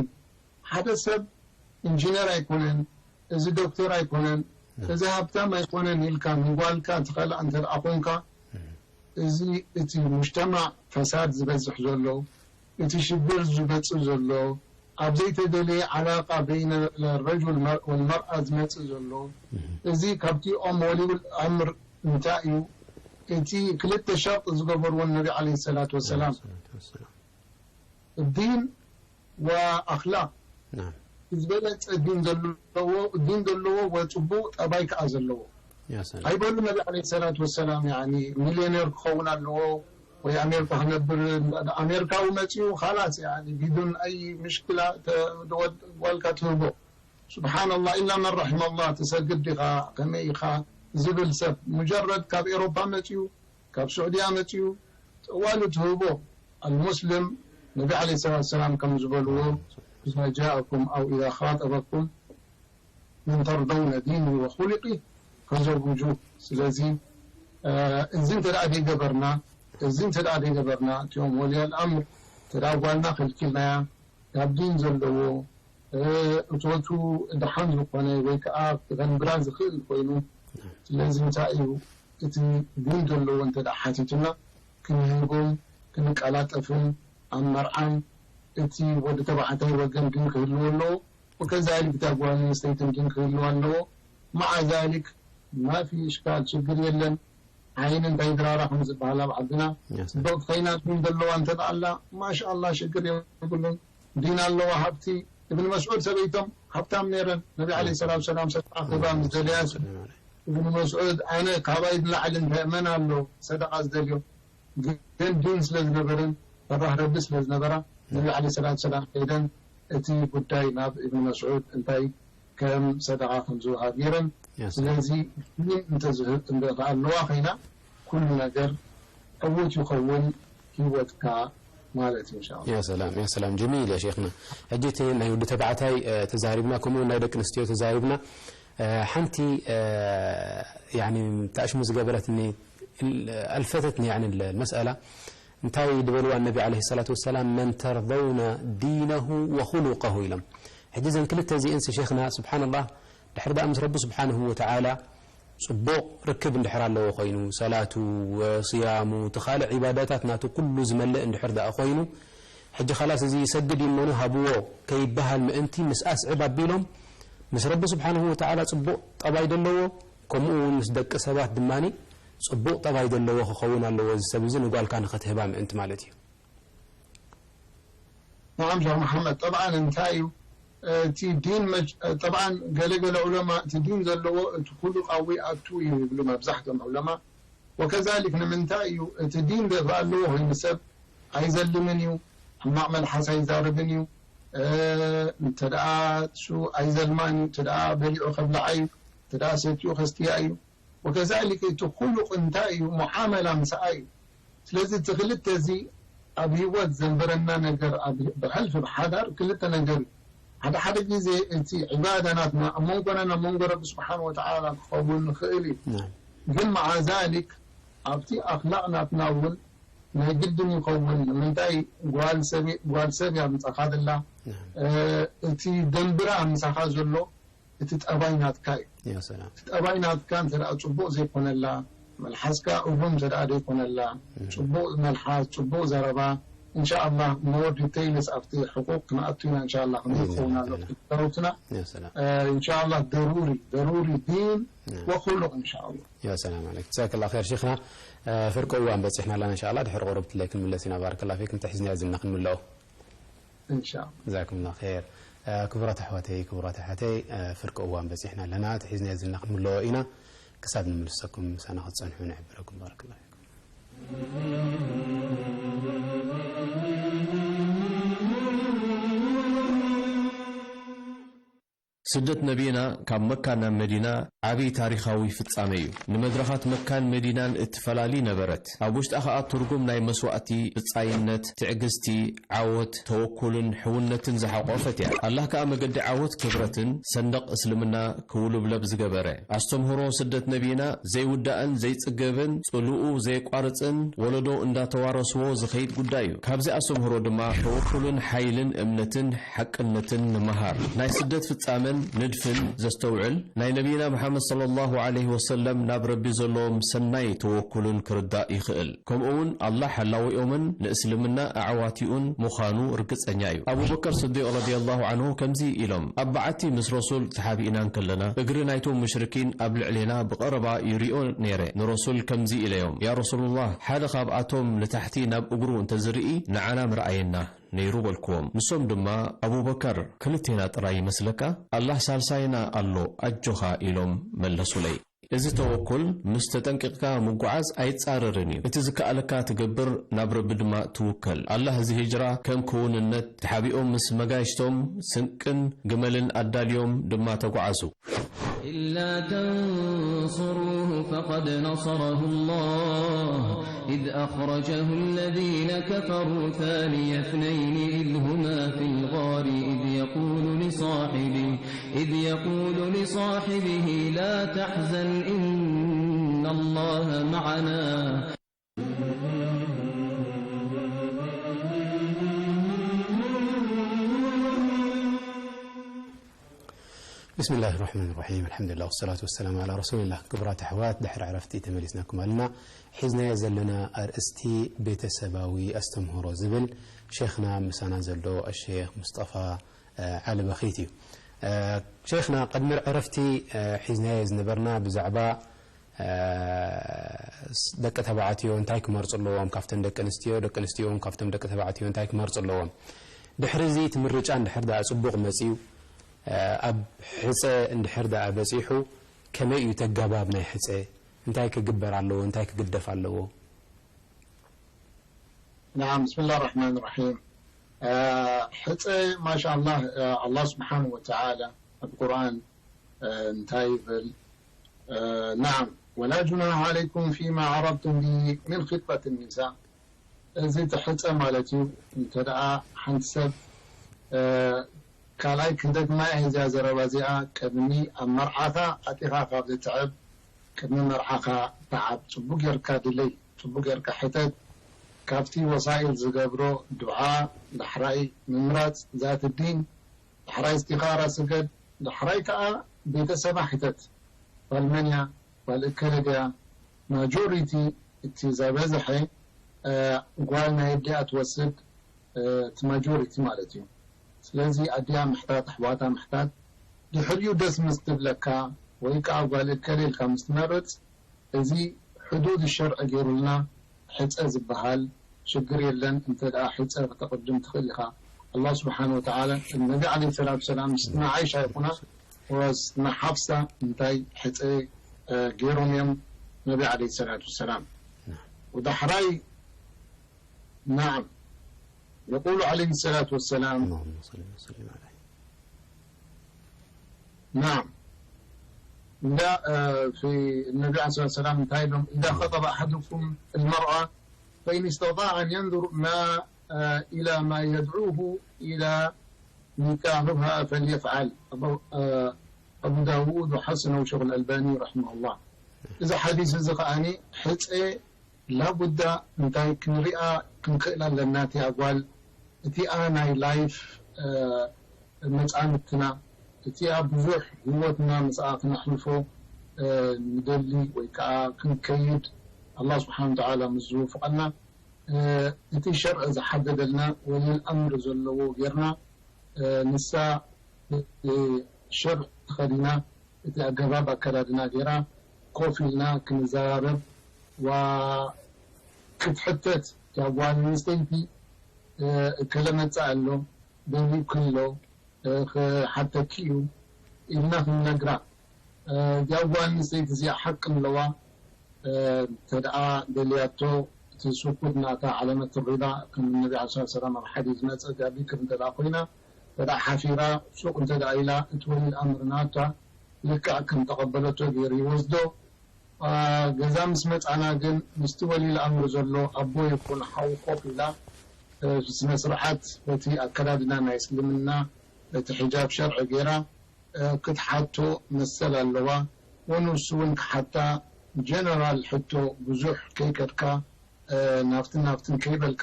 ሓደ ሰብ ኢንጂነር ኣይኮነን፣ እዚ ዶክተር ኣይኮነን፣ እዚ ሃብታም ኣይኮነን ኢልካ ንጓልካ ትኸልኣ እንተ ደኣ ኮንካ፣ እዚ እቲ ሙጅተማዕ ፈሳድ ዝበዝሕ ዘሎ፣ እቲ ሽግር ዝመጽእ ዘሎ፣ ኣብ ዘይተደለየ ዓላቃ በይነ ረጁል መር-፣ ወልመርኣ ዝመጽእ ዘሎ፣ እዚ ካብቲ ኦም ወሊውል ኣምር እንታይ እዩ? እቲ ክልተ ሸርጢ ዝገበርዎ ነቢ ዓለይሂ ሰላቱ ወሰላም፣ ዲን ወኣኽላቕ፣ ዝበለጸ ዲን ዘለዎ፣ ዲን ዘለዎ ወጽቡቕ ጠባይ ከኣ ዘለዎ። ያ ሰላም። ኣይበሉ ነቢ ዓለይሂ ሰላቱ ወሰላም፣ ያኒ ሚልዮኔር ክኸውን ኣለዎ ወይ ኣሜሪካ ክነብር፣ ኣሜሪካዊ መጺኡ፣ ኻላስ፣ ያኒ ቢዱን ኣይ ምሽክላ፣ ተ-፣ ወድ-፣ ጓልካ ትህቦ። ሱብሓነላህ፣ ኢላ መን ረሒመላህ፣ ትሰግድ ዲኻ፣ ከመይ ኢኻ ዝብል ሰብ፣ ሙጀረድ ካብ ኤሮፓ መጺኡ፣ ካብ ስዑድያ መጺኡ፣ ጠዋሉ ትህቦ። ኣልሙስሊም፣ ነቢ ዓለይሂ ሰላቱ ወሰላም ከም ዝበልዎ፣ "ኢዛ ጃእኩም ኣው ኢዛ ኻጠበኩም መን ተርደውነ ዲነሁ ወኹሉቀሁ ፈዘውጁሁ።" ስለዚ፣ እ፣ እዚ እንተ ደኣ ዘይገበርና፣ እዚ እንተ ደኣ ዘይገበርና፣ እቲኦም ወልያል ኣምር እንተ ደኣ ጓልና ከልኪልናያ፣ ካብ ዲን ዘለዎ፣ እ፣ እቶቱ ደሓን ዝኾነ ወይ ከኣ ክነብራ ዝኽእል ኮይኑ፣ ስለዚ እንታይ እዩ እቲ ዲን ዘለዎ እንተ ደኣ ሓቲቱና፣ ክንህቦም፣ ክንቀላጠፍን ኣብ መርዓን እቲ ወዲ ተባዕታይ ወገን ዲን ክህልዎ ኣለዎ፣ ወከዛሊክ እታ ጓል ኣንስተይትን ዲን ክህልዋ ኣለዎ። መዓ ዛሊክ ማፊ እሽካል፣ ሽግር የለን። ዓይኒ እንታይ ድራራ ከም ዝበሃል ኣብ ዓድና። ያ ሰላም። ጽብቕቲ ኮይና ዲን ዘለዋ እንተ ደኣ ኣላ፣ ማሻኣላ፣ ሽግር የብሉን። ዲን ኣለዋ፣ ሃብቲ። እብን መስዑድ ሰበይቶም ሃብታም ነይረን። ነቢ ዓለይሂ ሰላቱ ወሰላም ሰደቓ ክህባ ምስ ደለያስ፣ እብን መስዑድ፣ ኣነ ካባይ ንላዕሊ እንታይ መን ኣሎ ሰደቓ ዝደልዮ? ግን ዲን ስለ ዝነበረን ፈራህ ረቢ ስለ ዝነበራ፣ ነቢ ዓለይሂ ሰላቱ ወሰላም ከይደን እቲ ጉዳይ ናብ እብን መስዑድ እንታይ ከም ሰደቓ ከም ዝወሃብ ገይረን። ያ ሰላም። ስለዚ ዲን እንተዝህብ እንተ ኣለዋ ኮይና፣ ኩሉ ነገር ዕዉት ይኸውን ህይወትካ ማለት እዩ፣ ኢንሻኣላህ። ያ ሰላም፣ ያ ሰላም። ጀሚል፣ ያ ሼኽና። ሕጂ እቲ ናይ ወዲ ተባዕታይ፣ እ፣ ተዛሪብና፣ ከምኡ እውን ናይ ደቂ ኣንስትዮ ተዛሪብና። እ፣ ሓንቲ፣ እ፣ ያኒ፣ ተኣሽሙ ዝገበረትኒ፣ እል-፣ ኣልፈተትኒ፣ ያኒ፣ ል-፣ መስኣላ። እንታይ ዝበልዋ ነቢ ዓለይሂ ሰላቱ ወሰላም፣ "መን ተርደውነ ዲነሁ ወኹሉቀሁ" ኢሎም። ሕጂ እዘን ክልተ እዚእንስ ሼኽና፣ ስብሓንላህ፣ ድሕሪ ደኣ ምስ ረቢ ስብሓንሁ ወተዓላ ጽቡቕ ርክብ እንድሕር ኣለዎ ኮይኑ፣ ሰላቱ፣ ወስያሙ፣ እቲ ካልእ ዒባዳታት ናቱ ኩሉ ዝመልእ እንድሕር ደኣ ኮይኑ፣ ሕጂ ኻላስ እዚ ይሰግድ እዩ እሞ ሃብዎ ከይበሃል ምእንቲ፣ ምስ ኣስዕብ ኣቢሎም፣ ምስ ረቢ ስብሓንሁ ወተዓላ ጽቡቕ ጠባይ ዘለዎ፣ ከምኡ እውን ምስ ደቂ ሰባት ድማኒ ጽቡቕ ጠባይ ዘለዎ ክኸውን ኣለዎ፣ እዚ ሰብ እዚ ንጓልካ ንኸትህባ ምእንቲ ማለት እዩ። ነዓም ሸኽ መሓመድ፣ ጠብዓን እንታይ እዩ እቲ ዲን መጅ-፣ ጠብዓን ገለ ገለ ዑለማ እቲ ዲን ዘለዎ እቲ ኩሉ ቃዊ ኣቱ እዩ ይብሉ መብዛሕትኦም ዑለማ። ወከዛሊክ ንምንታይ እዩ እቲ ዲን ደፋ ኣለዎ ኮይኑ ሰብ ኣይዘልምን እዩ፣ ሕማቕ መልሓስ ኣይዛረብን እዩ፣ እ፣ እንተ ደኣ እሱ ኣይዘልማን እዩ፣ እንተ ደኣ በሊዑ ከብልዓ እዩ፣ እንተ ደኣ ሰትዩ ከስትያ እዩ። ወከዛሊክ እቲ ኹሉቕ እንታይ እዩ? ሙዓመላ ምስኣ እዩ። ስለዚ እቲ ክልተ እዚ ኣብ ህይወት ዘንበረና ነገር፣ ኣብ ብሕልፊ ብሓዳር ክልተ ነገር እዩ። ሓደ ሓደ ግዜ እቲ ዒባዳ ናትና ኣብ መንጎናን ኣብ መንጎ ረቢ ስብሓን ወተዓላ ክኸውን ንኽእል እዩ። ናም። ግን መዓ ዛሊክ ኣብቲ ኣኽላቕ ናትና እውን ናይ ግድን ይኸውን። ንምንታይ? ጓል ሰብ፣ ጓል ሰብ እያ ምጻኻ ዘላ። ናም። እ፣ እቲ ደንብራ ምሳኻ ዘሎ እቲ ጠባይ ናትካ እዩ። ያ ሰላም። እቲ ጠባይ ናትና እንተ ደኣ ጽቡቕ ዘይኮነላ፣ መልሓስካ እሩም እንተ ደኣ ዘይኮነላ፣ እህ። ጽቡቕ መልሓስ፣ ጽቡቕ ዘረባ፣ እንሻኣላህ more details ኣብቲ ሕቁቕ ክንኣቱ ኢና እንሻኣላህ። ከመይ እዝን ክኸውን ኣሎ ኣላህ። ተረውትና። ያ ሰላም። እ፣ እንሻኣላህ ደሩሪ፣ ደሩሪ ዲን ያ። ወኹሉቕ እንሻኣላህ። ያ ሰላም ዓለይክ። ጀዛከላህ ኸይር ሼኽና። እ፣ ፍርቂ እዋን በጺሕና ኣለና እንሻኣላህ። ድሕሪ ቁሩብ ትለይ ክንምለስ ኢና። ባረከላህ ፊኩም። ተሒዝናዮ ዝና ክንምልኦ። እንሻኣላህ። ጀዛኩምላ ኸይር። እ፣ ክቡራት ኣሕዋተይ፣ ክቡራት ኣሓተይ፣ እ፣ ፍርቂ እዋን በጺሕና ኣለና። ተሒዝናዮ ዝና ክንምልኦ ኢና። ክሳብ ንምልሰኩም ምሳና ክትጸንሑ ንሕብረኩም። ባረከላሁ ፊኩም። ስደት ነቢና ካብ መካ ናብ መዲና ዓቢ ታሪኻዊ ፍጻመ እዩ። ንመድረኻት መካን መዲናን እትፈላሊ ነበረት። ኣብ ውሽጣ ኸኣ ትርጉም ናይ መስዋእቲ፣ ብጻይነት፣ ትዕግስቲ፣ ዓወት፣ ተወኩልን ሕውነትን ዝሓቖፈት እያ። ኣላህ ከኣ መገዲ ዓወት፣ ክብረትን ሰንደቕ እስልምና ክውልብለብ ዝገበረ። ኣስተምህሮ ስደት ነቢና ዘይውዳእን ዘይጽገብን ጽልኡ ዘየቋርጽን ወለዶ እንዳተዋረስዎ ዝኸይድ ጉዳይ እዩ። ካብዚ ኣስተምህሮ ድማ ተወኩልን ሓይልን እምነትን ሓቅነትን ንመሃር። ናይ ስደት ፍጻመን ንድፍን ዘስተውዕል ናይ ነቢና መሓመድ ሰለላሁ ዐለይሂ ወሰለም ናብ ረቢ ዘለዎም ሰናይ ተወኩልን ክርዳእ ይኽእል። ከምኡ እውን ኣላህ ሓላዊኦምን ንእስልምና ኣዕዋቲኡን ምዃኑ ርግጸኛ እዩ። ኣቡበከር ስዲቅ ረዲየላሁ ዐንሁ ከምዚ ኢሎም፣ ኣብ በዓቲ ምስ ረሱል ተሓቢእና እንከለና፣ እግሪ ናይቶም ሙሽሪኪን ኣብ ልዕሌና ብቐረባ ይሪኦ ነይረ። ንረሱል ከምዚ ኢለዮም፣ ያ ረሱሉላህ፣ ሓደ ካብኣቶም ንታሕቲ ናብ እግሩ እንተዝርኢ ንዓና ምረኣየና ነይሩ በልክዎም። ንሶም ድማ፣ ኣቡበከር፣ ክልቴና ጥራይ ይመስለካ? ኣላህ ሳልሳይና ኣሎ፣ ኣጆኻ ኢሎም መለሱለይ። እዚ ተወኩል ምስ ተጠንቂቕካ ምጉዓዝ ኣይጻረርን እዩ። እቲ ዝከኣለካ ትገብር፣ ናብ ረቢ ድማ ትውከል። ኣላህ እዚ ሂጅራ ከም ክውንነት ተሓቢኦም ምስ መጋይሽቶም ስንቅን ግመልን ኣዳልዮም ድማ ተጓዓዙ። إلا تنصروه فقد نصره الله إذ أخرجه الذين كفروا ثاني اثنين إذ هما في الغار إذ يقول لصاحبه إذ يقول لصاحبه لا تحزن إن الله معنا. ብስምላህ ራሕማን ራሒም፣ ኣልሓምዱሊላህ ወሰላቱ ወሰላሙ ዓላ ረሱሊላህ። ክቡራት ኣሕዋት፣ ድሕሪ ዕረፍቲ ተመሊስናኩም ኣለና። ሒዝናዮ ዘለና ኣርእስቲ ቤተሰባዊ ኣስተምህሮ ዝብል ሼኽና ምሳና ዘሎ ኣሼኽ ሙስጠፋ ዓሊ በኺት እዩ። ሸይኽና፣ ቅድሚ ዕረፍቲ ሒዝናዮ ዝነበርና ብዛዕባ ደቂ ተባዕትዮ እንታይ ክመርፁ ኣለዎም ካብተን ደቂ ኣንስትዮ፣ ደቂ ኣንስትዮ እውን ካብቶም ደቂ ተባዕትዮ እንታይ ክመርፁ ኣለዎም። ድሕሪ እዚ እቲ ምርጫ እንድሕር ደኣ ፅቡቕ መፅዩ፣ ኣብ ሕፀ እንድሕር ደኣ በፂሑ፣ ከመይ እዩ እቲ ኣገባብ ናይ ሕፀ? እንታይ ክግበር ኣለዎ? እንታይ ክግደፍ ኣለዎ? نعم، بسم الله الرحمن الرحيم. ሕፀ ማሻ ኣላህ፣ ኣላህ ስብሓን ወተዓላ ኣብ ቁርኣን እንታይ ይብል? ናም፣ ولا جناح عليكم فيما عرضتم به من خطبة النساء። እዚ እቲ ሕፀ ማለት እዩ። እንተ ደኣ ሓንቲ ሰብ ካልኣይ ክደግማ እየ እዚኣ ዘረባ እዚኣ፣ ቅድሚ ኣብ መርዓኻ ኣጢኻ ካብ ዝትዕብ ቅድሚ መርዓኻ ተዓብ፣ ጽቡቅ ጌርካ ድለይ፣ ጽቡቅ ጌርካ ሕተት፣ ካብቲ ወሳኢል ዝገብሮ ዱዓ፣ ዳሕራይ ምምራጽ ዛት ዲን፣ ዳሕራይ እስቲኻራ ስገድ፣ ዳሕራይ ከኣ ቤተሰባ ሕተት፣ ጓል መን እያ፣ ጓል እከለ ድያ፣ ማጆሪቲ እቲ ዘበዝሐ ጓል ናይ ኣዲኣ ትወስድ እቲ ማጆሪቲ ማለት እዩ። ስለዚ ኣዲኣ ምሕታት ኣሕዋታ ምሕታት ድሕሪኡ ደስ ምስ ትብለካ ወይ ከዓ ጓል እከለ ኢልካ ምስ ትመርፅ እዚ ሕዱድ ሸርዒ ገይሩልና ሕፀ ዝበሃል ሽግር የለን። እንተ ደኣ ሕፀ ክተቕድም ትኽእል ኢኻ። ኣላህ ስብሓን ወተዓላ ነቢ ዓለይሂ ሰላቱ ሰላም ምስትና ዓይሻ ይኹና ወስትና ሓፍሳ እንታይ ሕፀ ገይሮም እዮም ነቢ ዓለይሂ ሰላቱ ሰላም ወዳሕራይ نعم. يقول عليه الصلاة والسلام، اللهم صل وسلم عليه. نعم. إذا، آه، في النبي عليه الصلاة والسلام، إذا خطب أحدكم المرأة، فإن استطاع أن ينظر ما، آه، إلى ما يدعوه إلى نكاحها فليفعل. أبو، آه، أبو داود وحسنه الشيخ الألباني رحمه الله. إذا حديث زخاني حتى ላቡዳ እንታይ ክንሪኣ ክንክእል ኣለና። እቲኣ ጓል እቲኣ ናይ ላይፍ መጻምድትና እቲኣ ብዙሕ ህይወትና ምስኣ ክነሕልፎ ንደሊ ወይ ከዓ ክንከይድ ኣላህ ስብሓን ወተዓላ ምስ ዝውፍቐና እቲ ሸርዒ ዝሓደደልና ወሊል ኣምር ዘለዎ ጌርና ንሳ ብሸርዕ ተኸዲና እቲ ኣገባብ ኣከዳድና ገይራ ኮፍ ኢልና ክንዘራረብ ዋ ክትሕተት እያ ጓል ኣንስተይቲ እከለ መጻእ ኣሎ ደልዩኪ ኣሎ ክሓተኪ እዩ ኢልና ክንነግራ እዚኣ ጓል ኣንስተይቲ እዚኣ ሓቂ ኣለዋ እንተደኣ ደልያቶ እቲ ስኩት ናታ ዓለመት ሪዳ ከም ነቢ ለ ሰላም ኣብ ሓዲስ መጸ ጋቢክር እንተደኣ ኮይና ተደኣ ሓፊራ ሱቕ እንተ ደኣ ኢላ እቲ ወሊል ኣምር ናታ ልክዕ ከም ተቐበለቶ ገይሩ ይወስዶ። ገዛ ምስ መጻና ግን ምስቲ ወሊል ኣምር ዘሎ ኣቦ ይኹን ሓው ኮፍ ኢላ ስነ ስርዓት በቲ ኣከዳድና ናይ እስልምና በቲ ሕጃብ ሸርዒ ገይራ ክትሓቶ መሰል ኣለዋ። ወንሱ እውን ክሓታ ጀነራል ሕቶ ብዙሕ ከይከድካ ናፍትን ናፍትን ከይበልካ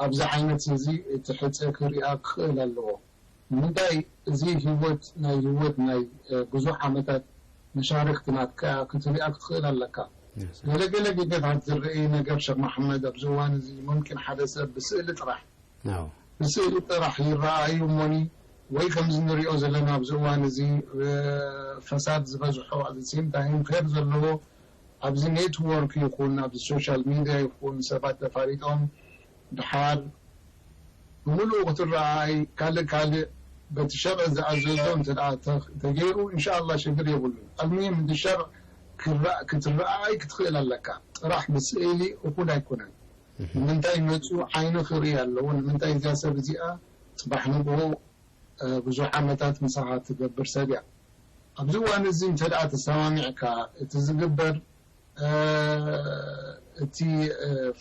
ኣብዚ ዓይነት እዚ እቲ ሕፀ ክሪኣ ክኽእል ኣለዎ። ንምንታይ እዚ ህይወት ናይ ህይወት ናይ ብዙሕ ዓመታት መሻርክቲ ናትካ ክትሪኣ ክትኽእል ኣለካ። ገለገለ ግዜታት ዝረአይ ነገር ሸክ መሓመድ ኣብዚ እዋን እዚ ሙምኪን ሓደ ሰብ ብስእሊ ጥራሕ ብስእሊ ጥራሕ ይረኣዩ እሞኒ ወይ ከምዚ ንሪኦ ዘለና ኣብዚ እዋን እዚ ፈሳድ ዝበዝሖ ኣዘሴም ታይም ፌር ዘለዎ ኣብዚ ኔትወርክ ይኹን ኣብዚ ሶሻል ሚድያ ይኹን ሰባት ተፋሊጦም ድሓር ብምሉኡ ክትረኣይ ካልእ ካልእ በቲ ሸርዕ ዝኣዘዞ እንተ ተገይሩ እንሻኣላ ሽግር የብሉን። ኣልሙሂም እቲ ሸርዕ ክትረኣይ ክትኽእል ኣለካ ጥራሕ ብስእሊ እኹል ኣይኮነን። ንምንታይ መፅኡ ዓይኒ ክርኢ ኣለዎ ንምንታይ እዚኣ ሰብ እዚኣ ፅባሕ ንግሆ ብዙሕ ዓመታት ምሳኻ ትገብር ሰብ እያ። ኣብዚ እዋን እዚ እንተ ደኣ ተሰማሚዕካ እቲ ዝግበር እቲ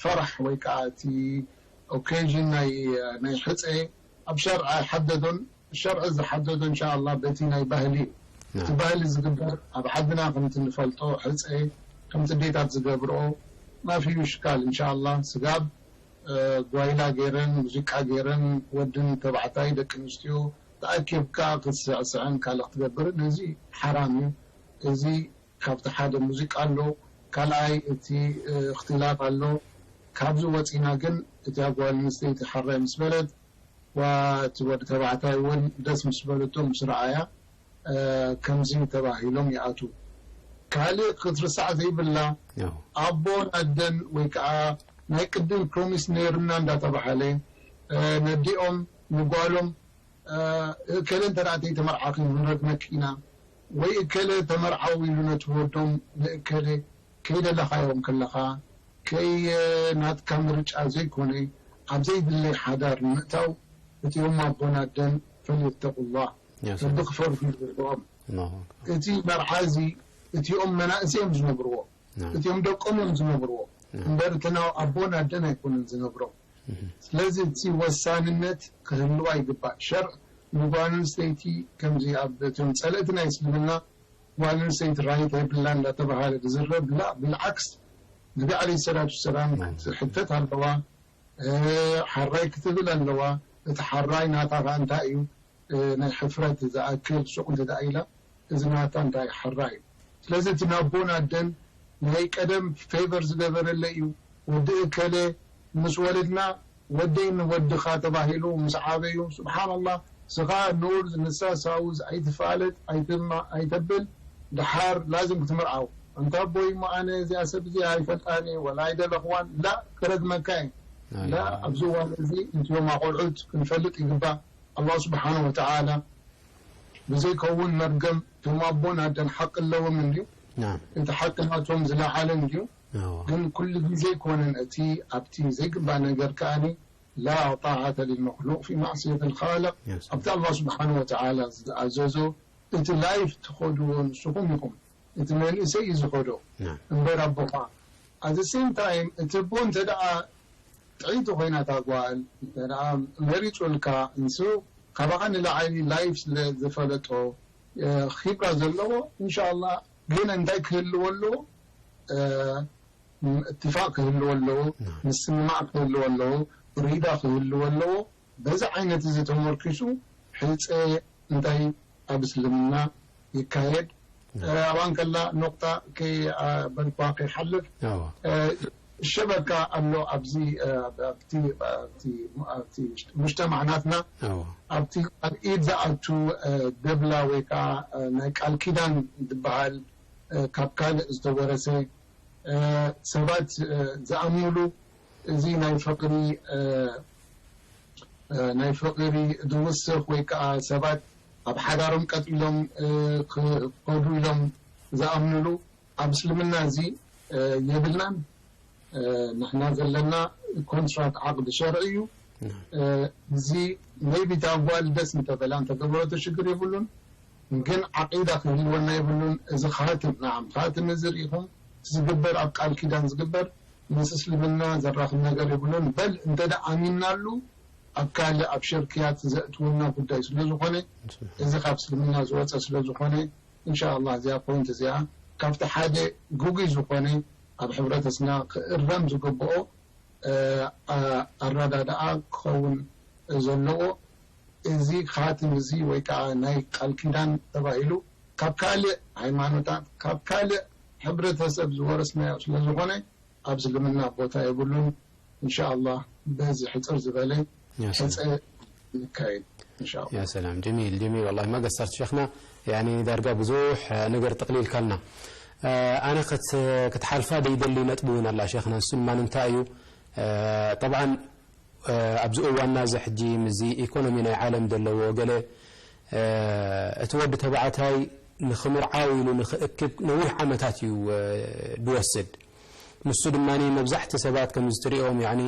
ፈራሕ ወይ ከዓ እቲ ኦኬዥን ናይ ናይ ሕፀ ኣብ ሸርዕ ኣይሓደዶን። ሸርዕ ዝሓደዶ እንሻ ኣላ በቲ ናይ ባህሊ እዩ። እቲ ባህሊ ዝግበር ኣብ ዓድና ከምቲ ንፈልጦ ሕፀ ከምቲ ዴታት ዝገብርኦ ማፊ ምሽካል እንሻ ኣላ ስጋብ ጓይላ ገይረን ሙዚቃ ገይረን ወድን ተባዕታይ ደቂ ኣንስትዮ ተኣኪብካ ክትስዕስዕን ካልእ ክትገብርን እዚ ሓራም እዩ። እዚ ካብቲ ሓደ ሙዚቃ ኣሎ፣ ካልኣይ እቲ እኽትላፍ ኣሎ። ካብዚ ወፂና ግን እቲኣ ጓል ኣንስተይቲ ሓራይ ምስ በለት ዋ እቲ ወዲ ተባዕታይ እውን ደስ ምስ በለቶ ምስ ረኣያ ከምዚ ተባሂሎም ይኣትዉ። ካልእ ክትርሳዕ ዘይብላ ኣቦን ኣደን ወይ ከዓ ናይ ቅድም ፕሮሚስ ነይርና እንዳተባሃለ ነዲኦም ንጓሎም እከለ እንተ ተይተመርዓኺ ክንረግመኪ ኢና ወይ እከለ ተመርዓው ኢሉ ነቲ ወዶም ንእከለ ከይደለኻዮም ከለኻ ከይ ናትካ ምርጫ ዘይኮነ ኣብ ዘይድለይ ሓዳር ንምእታው እቲኦም ኣቦን ኣደን ፈልየተቁላህ ረቢ ክፈርሁ ይግብኦም። እቲ መርዓ እዚ እቲኦም መናእሰይ እዮም ዝነብርዎ፣ እቲኦም ደቆም እዮም ዝነብርዎ እምበር እቲ ናብ ኣቦን ኣደን ኣይኮነን ዝነብሮም። ስለዚ እቲ ወሳንነት ክህልዋ ይግባእ። ሸርዕ ንጓል ኣንስተይቲ ከምዚ ኣብ እቶም ጸለእቲ ናይ እስልምና ጓል ኣንስተይቲ ራይት የብላን እንዳተባሃለ ዝዝረብ ላ ብልዓክስ ነቢ ዓለይሂ ሰላቱ ወሰላም ክትሕተት ኣለዋ። ሓራይ ክትብል ኣለዋ። እቲ ሓራይ ናታ ከዓ እንታይ እዩ? ናይ ሕፍረት ዝኣክል ሱቕ እንተ ደኣ ኢላ እዚ ናታ እንታይ ሓራይ እዩ። ስለዚ እቲ ናቦን ኣደን ናይ ቀደም ፌቨር ዝገበረለ እዩ። ወዲ እከለ ምስ ወለድና ወደይ ንወድኻ ተባሂሉ ምስ ዓበዩ ስብሓንላህ ስኻ ንኡር ንሳ ሳውዝ ኣይትፋለጥ ኣይትብል ድሓር ላዝም ክትምርዓው። ኣንታ ኣቦይ እሞ ኣነ እዚኣ ሰብ እዚኣ ኣይፈልጣን እየ ወላ ኣይደለኽዋን ላ ክረግመካ እየ። ላ ኣብዚ እዋን እዚ እንቲዮም ኣቆልዑት ክንፈልጥ ይግባእ። ኣላህ ስብሓነ ወተዓላ ብዘይከውን መርገም እቶም ኣቦን ኣደን ሓቂ ኣለዎም እንድዩ። እቲ ሓቂ ናቶም ዝለዓለ እንድዩ። ግን ኩሉ ግዜ ኣይኮነን እቲ ኣብቲ ዘይግባእ ነገር ከኣኒ ላ ጣዓተ ልልመክሉቅ ፊ ማዕስየት ልካልቅ ኣብቲ ኣላህ ስብሓነ ወተዓላ ዝኣዘዞ እቲ ላይፍ ትኸድዎ ንስኹም ኢኹም። እቲ መንእሰይ እዩ ዝኸዶ እምበር ኣቦኻ። ኣት ሴም ታይም እቲ ኣቦ እንተ ደኣ ጥዕይቲ ኮይና እታ ጓል እንተ ደኣ መሪጹልካ ንሱ ካባኻ ንላዕሊ ላይፍ ስለ ዝፈለጦ ኺብራ ዘለዎ እንሻላ ግን እንታይ ክህልዎ ኣለዎ? እትፋቅ ክህልዎ ኣለዎ፣ ምስምማዕ ክህልዎ ኣለዎ፣ ሪዳ ክህልዎ ኣለዎ። በዚ ዓይነት እዚ ተመርኪሱ ሕፀ እንታይ ኣብ እስልምና ይካየድ። ኣባን ከላ ኖቅጣ ከይበልኳ ከይሓልፍ ሸበካ ኣሎ ኣብዚ ኣብቲ ሙጅተማዕ ናትና ኣብቲ ኣብ ኢድ ዝኣቱ ደብላ ወይ ከዓ ናይ ቃል ኪዳን ዝበሃል ካብ ካልእ ዝተወረሰ ሰባት ዝኣምኑሉ እዚ ናይ ፍቅሪ ናይ ፍቅሪ ዝውስኽ ወይ ከዓ ሰባት ኣብ ሓዳሮም ቀጢሎም ክኸዱ ኢሎም ዝኣምኑሉ ኣብ እስልምና እዚ የብልናን። ንሕና ዘለና ኮንትራት ዓቅዲ ሸርዒ እዩ። እዚ maybe እታ ጓል ደስ እንተበላ እንተገበረቶ ሽግር የብሉን፣ ግን ዓቂዳ ክህልወና የብሉን። እዚ ካህትም፣ ናዓም፣ ካህትም እዚ ርኢኹም፣ ዝግበር ኣብ ቃል ኪዳን ዝግበር ምስ እስልምና ዘራኽብ ነገር የብሉን። በል እንተ ደኣ ኣሚንናሉ ኣብ ካልእ ኣብ ሽርክያት ዘእትወና ጉዳይ ስለ ዝኾነ፣ እዚ ካብ እስልምና ዝወፀ ስለ ዝኾነ፣ እንሻ ኣላህ እዚኣ ፖይንት እዚኣ ካብቲ ሓደ ግጉይ ዝኾነ ኣብ ሕብረተስና ክእረም ዝግብኦ ኣረዳድኣ ክኸውን ዘለዎ። እዚ ካትም እዚ ወይ ከዓ ናይ ቃል ኪዳን ተባሂሉ ካብ ካልእ ሃይማኖታት፣ ካብ ካልእ ሕብረተሰብ ዝወረስናዮ ስለ ዝኾነ፣ ኣብ እስልምና ቦታ የብሉን። እንሻ ኣላህ በዚ ሕፅር ዝበለ ሕፀ ይካየድ። እንሻ ኣላህ። ያ ሰላም፣ ጀሚል ጀሚል፣ ወላሂ መገሳት ሸኽና። ያኒ ዳርጋ ብዙሕ ነገር ጥቕሊልካልና። ኣነ ክትሓልፋ ደይደሊ ነጥቢ እውን ኣላ ሸኽና። እሱ ድማ እንታይ እዩ? ጠብዓን ኣብዚ እዋንና እዚ ሕጂ ምስዚ ኢኮኖሚ ናይ ዓለም ዘለዎ ገለ እቲ ወዲ ተባዕታይ ንኽምርዓው ኢሉ ንኽእክብ ነዊሕ ዓመታት እዩ ድወስድ። ንሱ ድማ መብዛሕቲ ሰባት ከምዚ ትሪኦም ያኒ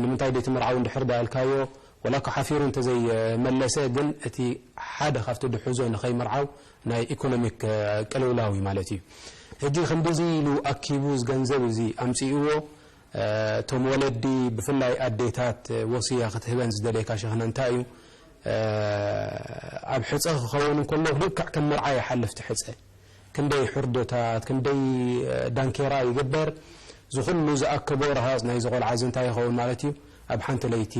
ንምንታይ ደይትምርዓው እንድሕር ዳኣልካዮ ወላ እኳ ሓፊሩ እንተዘይመለሰ ግን እቲ ሓደ ካብቲ ድሕዞ ንኸይምርዓው ናይ ኢኮኖሚክ ቅልውላው እዩ ማለት እዩ። ሕጂ ከምዚ ኢሉ ኣኪቡ እዚ ገንዘብ እዚ ኣምፂእዎ እቶም ወለዲ ብፍላይ ኣዴታት ወስያ ክትህበን ዝደለየካ ሸኽነ እንታይ እዩ? ኣብ ሕፀ ክኸውን እንከሎ ልክዕ ከም መርዓ ይሓልፍ እቲ ሕፀ። ክንደይ ሕርዶታት፣ ክንደይ ዳንኬራ ይግበር፣ እዚ ኩሉ ዝኣከቦ ረሃፅ ናይዚ ቆልዓ እዚ እንታይ ይኸውን ማለት እዩ? ኣብ ሓንቲ ለይቲ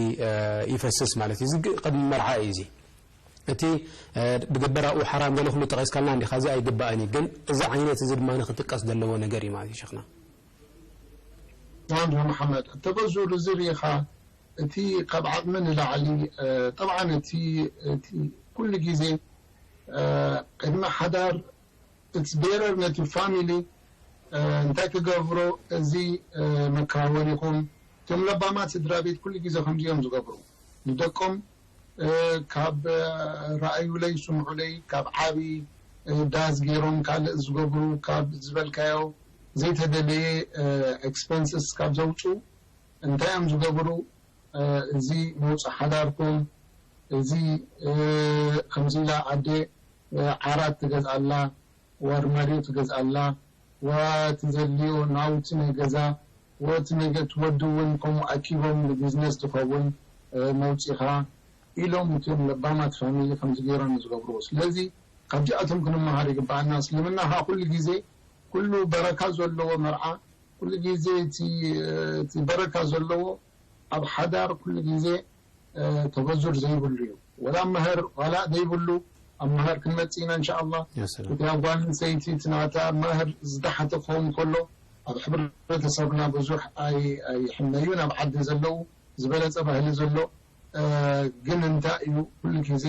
ይፈስስ ማለት እዩ። እዚ ቅድሚ መርዓ እዩ እዚ። እቲ ብግበር ኣብኡ ሓራም ገለ ኩሉ ጠቒስካልና እንዲኻ፣ እዚ ኣይግባእን እዩ። ግን እዚ ዓይነት እዚ ድማ ክጥቀስ ዘለዎ ነገር እዩ ማለት እዩ ሸኽና። ናም መሓመድ፣ ተበዙር እዚ ርኢኻ፣ እቲ ካብ ዓቕሚ ንላዕሊ፣ ጠብዓን እቲ ኩሉ ግዜ ቅድሚ ሓዳር it's better ነቲ ፋሚሊ እንታይ ክገብሮ፣ እዚ መከባበሪኹም። እቶም ለባማት ስድራ ቤት ኩሉ ግዜ ከምዚ እዮም ዝገብሩ፣ ንደቆም ካብ ረኣዩለይ ስምዑለይ፣ ካብ ዓቢ ዳስ ገይሮም ካልእ ዝገብሩ፣ ካብ ዝበልካዮ ዘይተደለየ ኤክስፐንስስ ካብ ዘውፅኡ እንታይ እዮም ዝገብሩ? እዚ መውፅእ ሓዳርኩም፣ እዚ ከምዚ ኢላ ኣደ ዓራት ትገዝኣላ፣ ወር መሬት ትገዝኣላ፣ ወቲ ዘድልዮ ናውቲ ናይ ገዛ፣ ወቲ ነገ ትወዲ እውን ከምኡ ኣኪቦም ንቢዝነስ ዝኸውን መውፂኻ ኢሎም እቶም ለባማት ፋሚሊ ከምዚ ገይሮም ዝገብርዎ። ስለዚ ካብዚኣቶም ክንመሃር ይግባኣና። እስልምና ካ ኩሉ ግዜ ኩሉ በረካ ዘለዎ መርዓ፣ ኩሉ ግዜ እቲ በረካ ዘለዎ ኣብ ሓዳር ኩሉ ግዜ ተበዙር ዘይብሉ እዩ። ወላ መህር ዋላ ዘይብሉ ኣብ መህር ክንመጽእ ኢና እንሻ ኣላህ። እቲ ኣብ ጓል ኣንስተይቲ እቲ ናታ መህር ዝተሓተ ክኸውን ከሎ ኣብ ሕብረተሰብና ብዙሕ ኣይሕመዩን። ኣብ ዓዲ ዘለዉ ዝበለጸ ባህሊ ዘሎ ግን እንታይ እዩ ኩሉ ግዜ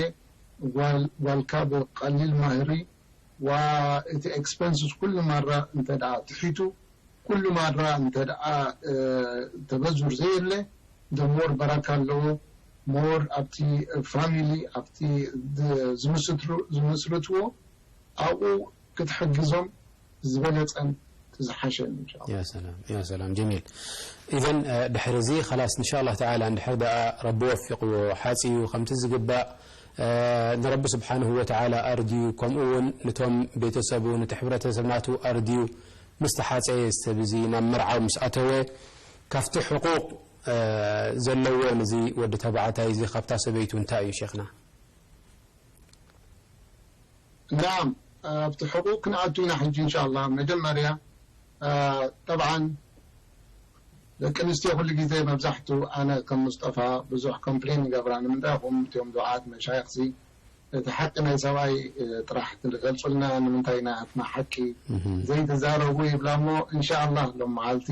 ጓልካ ብቀሊል መህሪ ዋ እቲ ኤክስፐንስስ ኩሉ ማራ እንተ ደኣ ትሒቱ ኩሉ ማራ እንተ ደኣ ተበዙር ዘየለ the more በረካ ኣለዎ። more ኣብቲ ፋሚሊ ኣብቲ ዝምስርትዎ ኣብኡ ክትሕግዞም ዝበለፀን ዝሓሸን እንሻ ኣላህ። ያ ሰላም ያ ሰላም ጀሚል። ኢዘን ድሕሪ እዚ ኸላስ እንሻ ኣላህ ተዓላ እንድሕር ደኣ ረቢ ወፊቕዎ ሓፅዩ ከምቲ ዝግባእ ንረቢ ስብሓንሁ ወተዓላ ኣርድዩ ከምኡ እውን ንቶም ቤተሰቡ ነቲ ሕብረተሰብ ናቱ ኣርድዩ ምስ ተሓፀየ እዚ ሰብ እዚ ናብ ምርዓው ምስ ኣተወ ካብቲ ሕቁቕ ዘለዎ ንዚ ወዲ ተባዕታይ እዚ ካብታ ሰበይቱ እንታይ እዩ ሼኽና? ናም ኣብቲ ሕቁቕ ክንኣቱ ኢና ሕጂ እንሻላ። መጀመርያ ጠብዓን ደቂ ኣንስትዮ ኩሉ ግዜ መብዛሕቱ ኣነ ከም ሙስጠፋ ብዙሕ ኮምፕሌን ይገብራ። ንምንታይ ኢኹም እቲኦም ዱዓት መሻይኽሲ እቲ ሓቂ ናይ ሰብኣይ ጥራሕ ትገልጹልና ንምንታይ ናትና ሓቂ ዘይትዛረቡ ይብላ እሞ እንሻላ ሎም መዓልቲ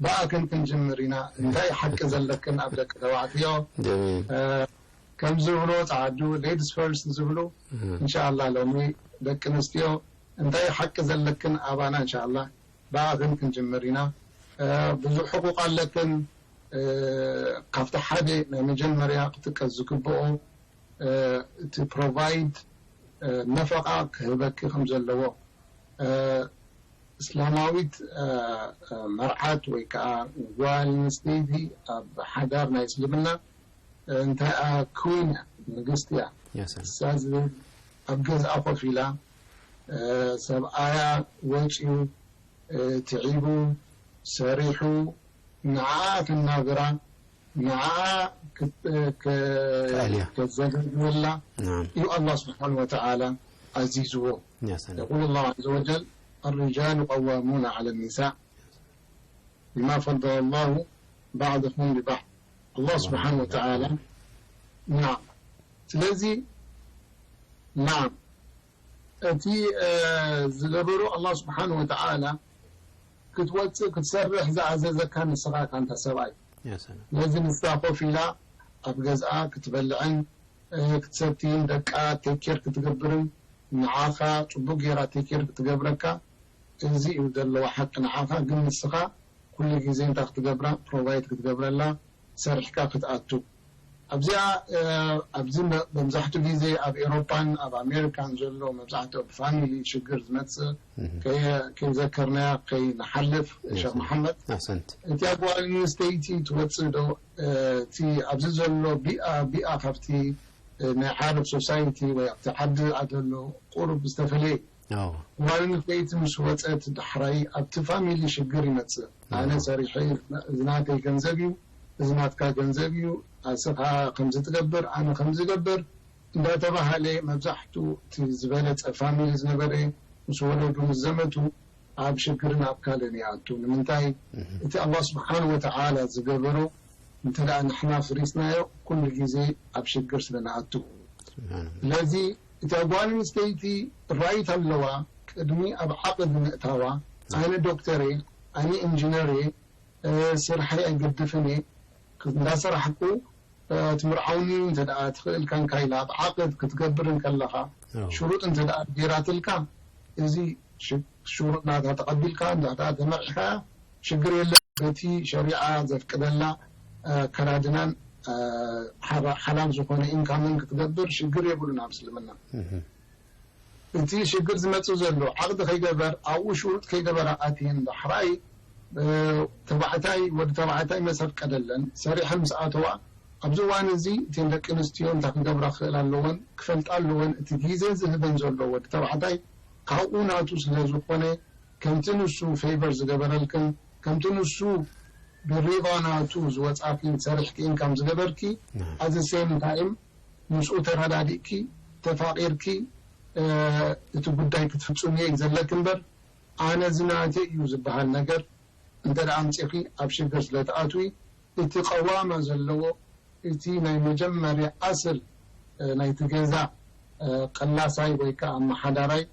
ብኣክን ክንጅምር ኢና። እንታይ ሓቂ ዘለክን ኣብ ደቂ ተባዕትዮ ከም ዝብሎ ጸዓዱ ladies first ዝብሉ እንሻላ ሎሚ ደቂ ኣንስትዮ እንታይ ሓቂ ዘለክን ኣባና እንሻላ ብኣኽን ክንጅምር ኢና። ብዙሕ ሕቁቕ ኣለክን። ካብቲ ሓደ ናይ መጀመርያ ክጥቀስ ዝግብኦ እቲ ፕሮቫይድ ነፈቓ ክህበኪ ከም ዘለዎ እስላማዊት መርዓት ወይ ከዓ ጓል ኣንስተይቲ ኣብ ሓዳር ናይ እስልምና እንታይ ክዊን እያ፣ ንግስቲ እያ። يا سلام እሳ ዝብል ኣብ ገዝኣ ኮፍ ኢላ ሰብኣያ ወፂኡ ትዒቡ ሰሪሑ ንዓኣ ክናብራ ንዓኣ ከኣልያ። ከዘጋግበላ نعم እዩ ኣላህ ስብሓን ወተዓላ ኣዚዝዎ። يا سلام يقول الله عز وجل: الرجال قوامون على النساء بما فضل الله بعضهم ببعض. الله سبحانه وتعالى نعم ስለዚ نعم እቲ ዝገበሮ ኣላህ ስብሓን ወተዓላ ክትወፅእ ክትሰርሕ ዝኣዘዘካ ንስኻ ካንታ ሰብኣይ يا سلام ስለዚ ንሳ ኮፍ ኢላ ኣብ ገዝኣ ክትበልዕን ክትሰትይን ደቃ ቴኬር ክትገብርን ንዓኻ ፅቡቅ ጌራ ቴኬር ክትገብረካ እዚ እዩ ዘለዋ ሓቂ ንዓኻ ግን ንስኻ ኩሉ ግዜ እንታይ ክትገብራ ፕሮቫይድ ክትገብረላ ሰሪሕካ ክትኣቱ ኣብዚኣ ኣብዚ መብዛሕቱ ግዜ ኣብ ኤሮፓን ኣብ ኣሜሪካን ዘሎ መብዛሕትኦ ብፋሚሊ ሽግር ዝመፅእ ከይዘከርናያ ከይንሓልፍ ሸክ መሓመድ أحسنت እቲኣ ጓል ኣንስተይቲ ትወፅእ ዶ እቲ ኣብዚ ዘሎ ቢኣ ቢኣ ካብቲ ናይ ዓረብ ሶሳይቲ ወይ ኣብቲ ዓዲ ዘሎ ቁሩብ ዝተፈለየ أو ጓል ኣንስተይቲ ምስ ወፀት ዳሕራይ ኣብቲ ፋሚሊ ሽግር ይመፅእ ኣነ ሰሪሐ እዚ ናተይ ገንዘብ እዩ እዚ ናትካ ገንዘብ እዩ ኣስኻ ከምዚ ትገብር ኣነ ከምዚ ገብር እንዳተባሃለ መብዛሕቱ እቲ ዝበለፀ ፋሚሊ ዝነበረ ምስ ወለዱ ምስ ዘመቱ ኣብ ሽግርን ኣብ ካልእን ይኣቱ ንምንታይ እቲ ኣላህ ስብሓን ወተዓላ ዝገበሮ እንተ ደኣ ንሕና ፍሪስናዮ ኩሉ ግዜ ኣብ ሽግር ስለ ንኣቱ ስለዚ እታ ጓል ኣንስተይቲ ራይት ኣለዋ ቅድሚ ኣብ ዓቕድ ምእታዋ ኣነ ዶክተር እየ ኣነ ኢንጂነር እየ ስርሐይ ኣይገድፍን እየ እንዳሰራሕኩ ትምርዓውኒ እንተ ደኣ ትኽእል ካንካ ኢላ ኣብ ዓቕድ ክትገብር እንከለኻ ሽሩጥ እንተ ደኣ ገይራትልካ እዚ ሽሩጥ ናታ ተቐቢልካ እንተ ደኣ ተመርዕካ ሽግር የለን በቲ ሸሪዓ ዘፍቅደላ ከራድናን ሓላል ዝኾነ ኢንካምን ክትገብር ሽግር የብሉን ኣብ እስልምና እቲ ሽግር ዝመፅእ ዘሎ ዓቕዲ ከይገበር ኣብኡ ሽሩጥ ከይገበራ ኣትየን ዳሕራይ ተባዕታይ ወዲ ተባዕታይ መሰብ ቀደለን ሰሪሐን ምስ ኣተዋ ኣብዚ እዋን እዚ እተን ደቂ ኣንስትዮ እንታይ ክገብራ ክኽእል ኣለወን ክፈልጣ ኣለወን እቲ ግዜ ዝህበን ዘሎ ወዲ ተባዕታይ ካብኡ ናቱ ስለ ዝኾነ ከምቲ ንሱ ፌቨር ዝገበረልክን ከምቲ ንሱ ብሪባ ናቱ ዝወፃኪን ሰሪሕኪ ኢንካም ዝገበርኪ ኣዚ ሴም ታይም ምስኡ ተረዳዲእኪ ተፋቂርኪ እቲ ጉዳይ ክትፍፅምዮ እዩ ዘለኪ እምበር ኣነ ዝናተይ እዩ ዝበሃል ነገር እንተ ደኣ ኣምፂኺ ኣብ ሽግር ስለ ትኣትዊ እቲ ቀዋማ ዘለዎ እቲ ናይ መጀመርያ ኣስል ናይቲ ገዛ ቀላሳይ ወይ ከዓ ኣመሓዳራይ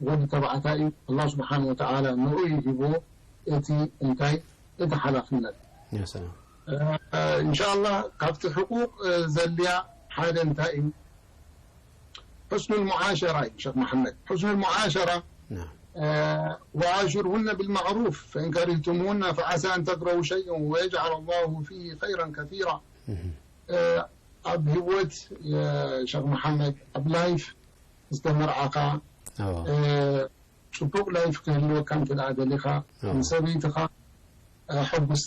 ወዲ ተባዕታይ እዩ ኣላህ ስብሓን ወተዓላ ንኡ እዩ ሂብዎ እቲ እንታይ እቲ ሓላፍነት يا سلام እንሻላ ካብቲ ሕቁቅ ዘልያ ሓደ እንታይ እዩ حسن المعاشرة እዩ ሸክ መሐመድ حسن المعاشرة نعم وعاشروهن بالمعروف فإن كرهتموهن فعسى أن تكرهوا شيئا ويجعل الله فيه خيرا كثيرا ኣብ ህይወት ሸክ መሐመድ ኣብ ላይፍ ዝተመርዓኻ أو ፅቡቅ ላይፍ ክህልወካ እንተ ደኣ ደሊኻ أو ንሰበይትኻ ሕጉሳ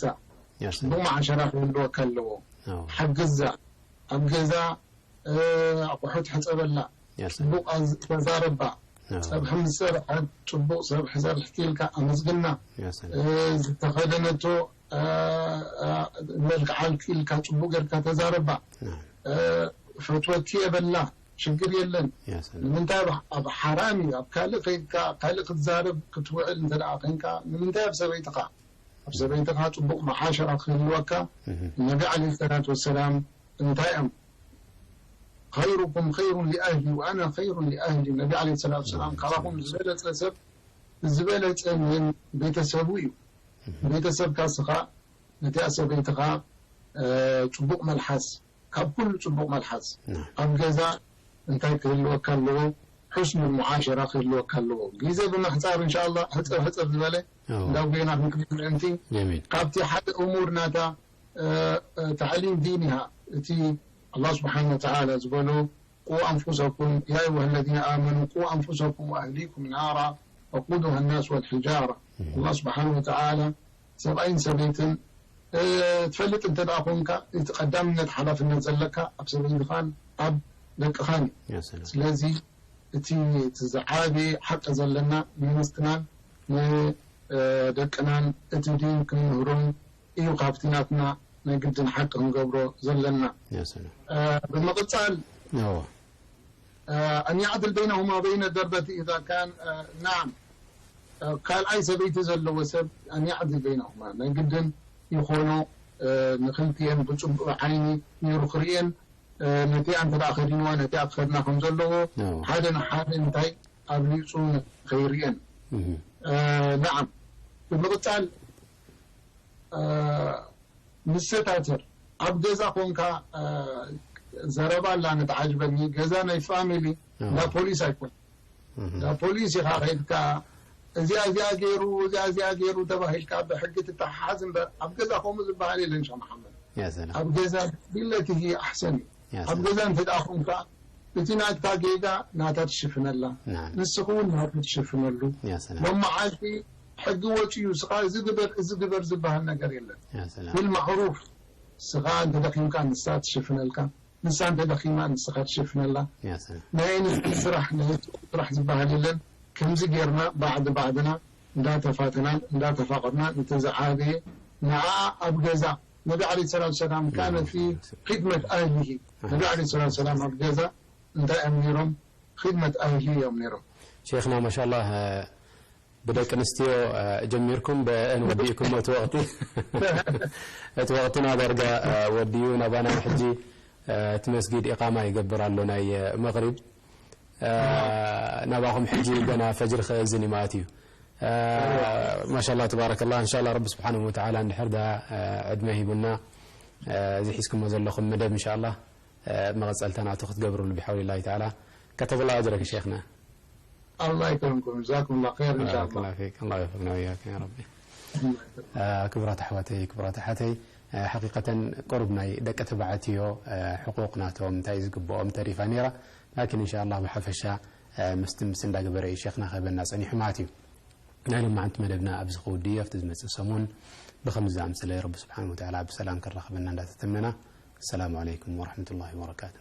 يا ፅቡቅ سلام መዓሸራ ክህልወካ ኣለዎ أو ሓግዛ ኣብ ገዛ ኣቑሑት ሕፀበላ يا سلام ፅቡቅ ተዛረባ أو ፀብሒ ምስ ሰረሐት ፅቡቅ ፀብሒ ሰሪሕኪ ኢልካ ኣመስግና يا سلام ዝተኸደነቶ መልክዓልኪ ኢልካ ፅቡቅ ጌርካ ተዛረባ نعم ፈትወኪ የበላ ሽግር የለን يا سلام ንምንታይ ኣብ- ኣብ ሓራም እዩ ኣብ ካልእ ከይድካ ካልእ ክትዛረብ ክትውዕል እንተ ደኣ ኮንካ ንምንታይ ኣብ ሰበይትኻ ኣብ ሰበይትኻ ፅቡቅ መዓሸራ ክህልወካ ነቢ ዓለ ሰላት ወሰላም እንታይ እዮም خيركم خير لأهلي وأنا خير لأهلي ነቢ ዓለ ሰላት ወሰላም ካባኹም ዝበለፀ ሰብ ዝበለፀ ምን ቤተሰቡ እዩ ቤተሰብካ ስኻ ነቲኣ ሰበይትኻ ፅቡቅ መልሓስ ካብ ኩሉ ፅቡቅ መልሓስ نعم ኣብ ገዛ እንታይ ክህልወካ ኣለዎ حسن المعاشرة ክህልወካ ኣለዎ ግዜ ብምሕፃር እንሻላ ሕፅር ሕፅር ዝበለ أو እንዳው ጌና ክንክብል ምእንቲ جميل ካብቲ ሓደ እሙር ናታ تعليم دينها እቲ الله سبحانه وتعالى ዝበሎ قوا أنفسكم يا أيها الذين آمنوا قوا أنفسكم وأهليكم نارا وقودها الناس والحجارة الله سبحانه وتعالى ሰብኣይን ሰበይትን ትፈልጥ እንተ ደኣ ኮንካ፣ እቲ ቀዳምነት ሓላፍነት ዘለካ ኣብ ሰበይትኻን ኣብ ደቅኻን እዩ። ስለዚ እቲ እቲ ዝዓበየ ሓቂ ዘለና ንመንግስትናን ንደቅናን እቲ ዲን ክንምህሮም እዩ። ካብቲ ናትና ናይ ግድን ሓቂ ክንገብሮ ዘለና። ብምቕፃል ኣን ያዕድል በይነሁማ በይነ ደርበቲ ኢዛ ካን ናም ካልኣይ ሰበይቲ ዘለዎ ሰብ ኣን ያዕድል በይነሁማ ናይ ግድን ይኾኖ። ንክልቲኤን ብፅቡቅ ዓይኒ ነይሩ ክርእየን። ነቲኣ እንተ ደኣ ከዲንዋ ነቲኣ ክኸድና ከም ዘለዎ ሓደ ንሓደ እንታይ ኣብሊፁ ንኸይርእየን። ናዓም ብምቕፃል ንሰታትር ኣብ ገዛ ኮንካ ዘረባ ኣላ ንትዓጅበኒ። ገዛ ናይ ፋሚሊ እንዳ ፖሊስ ኣይኮን። እንዳ ፖሊስ ኢኻ ከይድካ እዚኣ እዚኣ ገይሩ እዚኣ እዚኣ ገይሩ ተባሂልካ ብሕጊ ትተሓሓዝ እምበር ኣብ ገዛ ከምኡ ዝበሃል የለን። ሸ መሓመድ ኣብ ገዛ ቢለትሂ ኣሕሰን እዩ። ኣብ ገዛ እንተ ደኣ ኮንካ እቲ ናትካ ጌጋ ናታ ትሽፍነላ፣ ንስኺ እውን ናቱ ትሽፍነሉ። ሎም መዓልቲ ሕጊ ወፂኡ ስኻ እዚ ግበር እዚ ግበር ዝበሃል ነገር የለን። ቢልማዕሩፍ ስኻ እንተደኺምካ ንሳ ትሽፍነልካ፣ ንሳ እንተደኺማ ንስኻ ትሽፍነላ። ናይ ንስራሕ ናይ ስራሕ ዝበሃል የለን። ከምዚ ጌርና ባዕዲ ባዕድና እንዳተፋተናን እንዳተፋቐርናን እቲ ዝዓበየ ንዓ ኣብ ገዛ ነቢ ዓለይሂ ሰላቱ ሰላም ካነ ፊ ኺድመት ኣህሊሂ። ነቢ ዓለይሂ ሰላቱ ሰላም ኣብ ገዛ እንታይ እዮም ነይሮም? ኺድመት ኣህሊ እዮም ነይሮም። ሼኽና ማሻላህ ብደቂ ኣንስትዮ ጀሚርኩም ብአን ወዲእኩም እቲ ወቕቲ እቲ ወቕትና ዳርጋ ወዲኡ ናባና ሕጂ እቲ መስጊድ ኢቃማ ይገብር ኣሎ ናይ መቕሪብ ናባኹም ሕጂ ገና ፈጅሪ ክእዝን ይማእት እዩ። ማሻላ ተባረከላ እንሻላ ረቢ ስብሓንሁ ወተዓላ እንድሕር ዳ ዕድመ ሂቡና እዚ ሒዝኩሞ ዘለኹም መደብ እንሻላ መቐፀልታ ናቱ ክትገብርሉ ብሓውሊ ላሂ ተዓላ ከተብላ ኣጅረክ ሼኽና። الله يكرمكم جزاكم الله خير إن شاء الله. ባረከላ ፊክ ኣላ ይወፍቅና ወያኩም ያ ረቢ። ክቡራት ኣሕዋተይ ክቡራት ኣሓተይ ሓቂቀተን ቁሩብ ናይ ደቂ ተባዕትዮ ሕቁቅ ናቶም እንታይ ዝግብኦም ተሪፋ ነይራ። ላኪን እንሻ ኣላ ብሓፈሻ ምስቲ ምስ እንዳገበረ እዩ ሼኽና ክህበና ፀኒሑ ማለት እዩ። ናይ ሎማዓንቲ መደብና ኣብዚ ክውዲ እዩ ኣብቲ ዝመፅእ ሰሙን ብከምዚ ዝኣምሰለ ረቢ ስብሓን ወተዓላ ብሰላም ከራኽበና እንዳተተመና። السلام عليكم ورحمة الله وبركاته.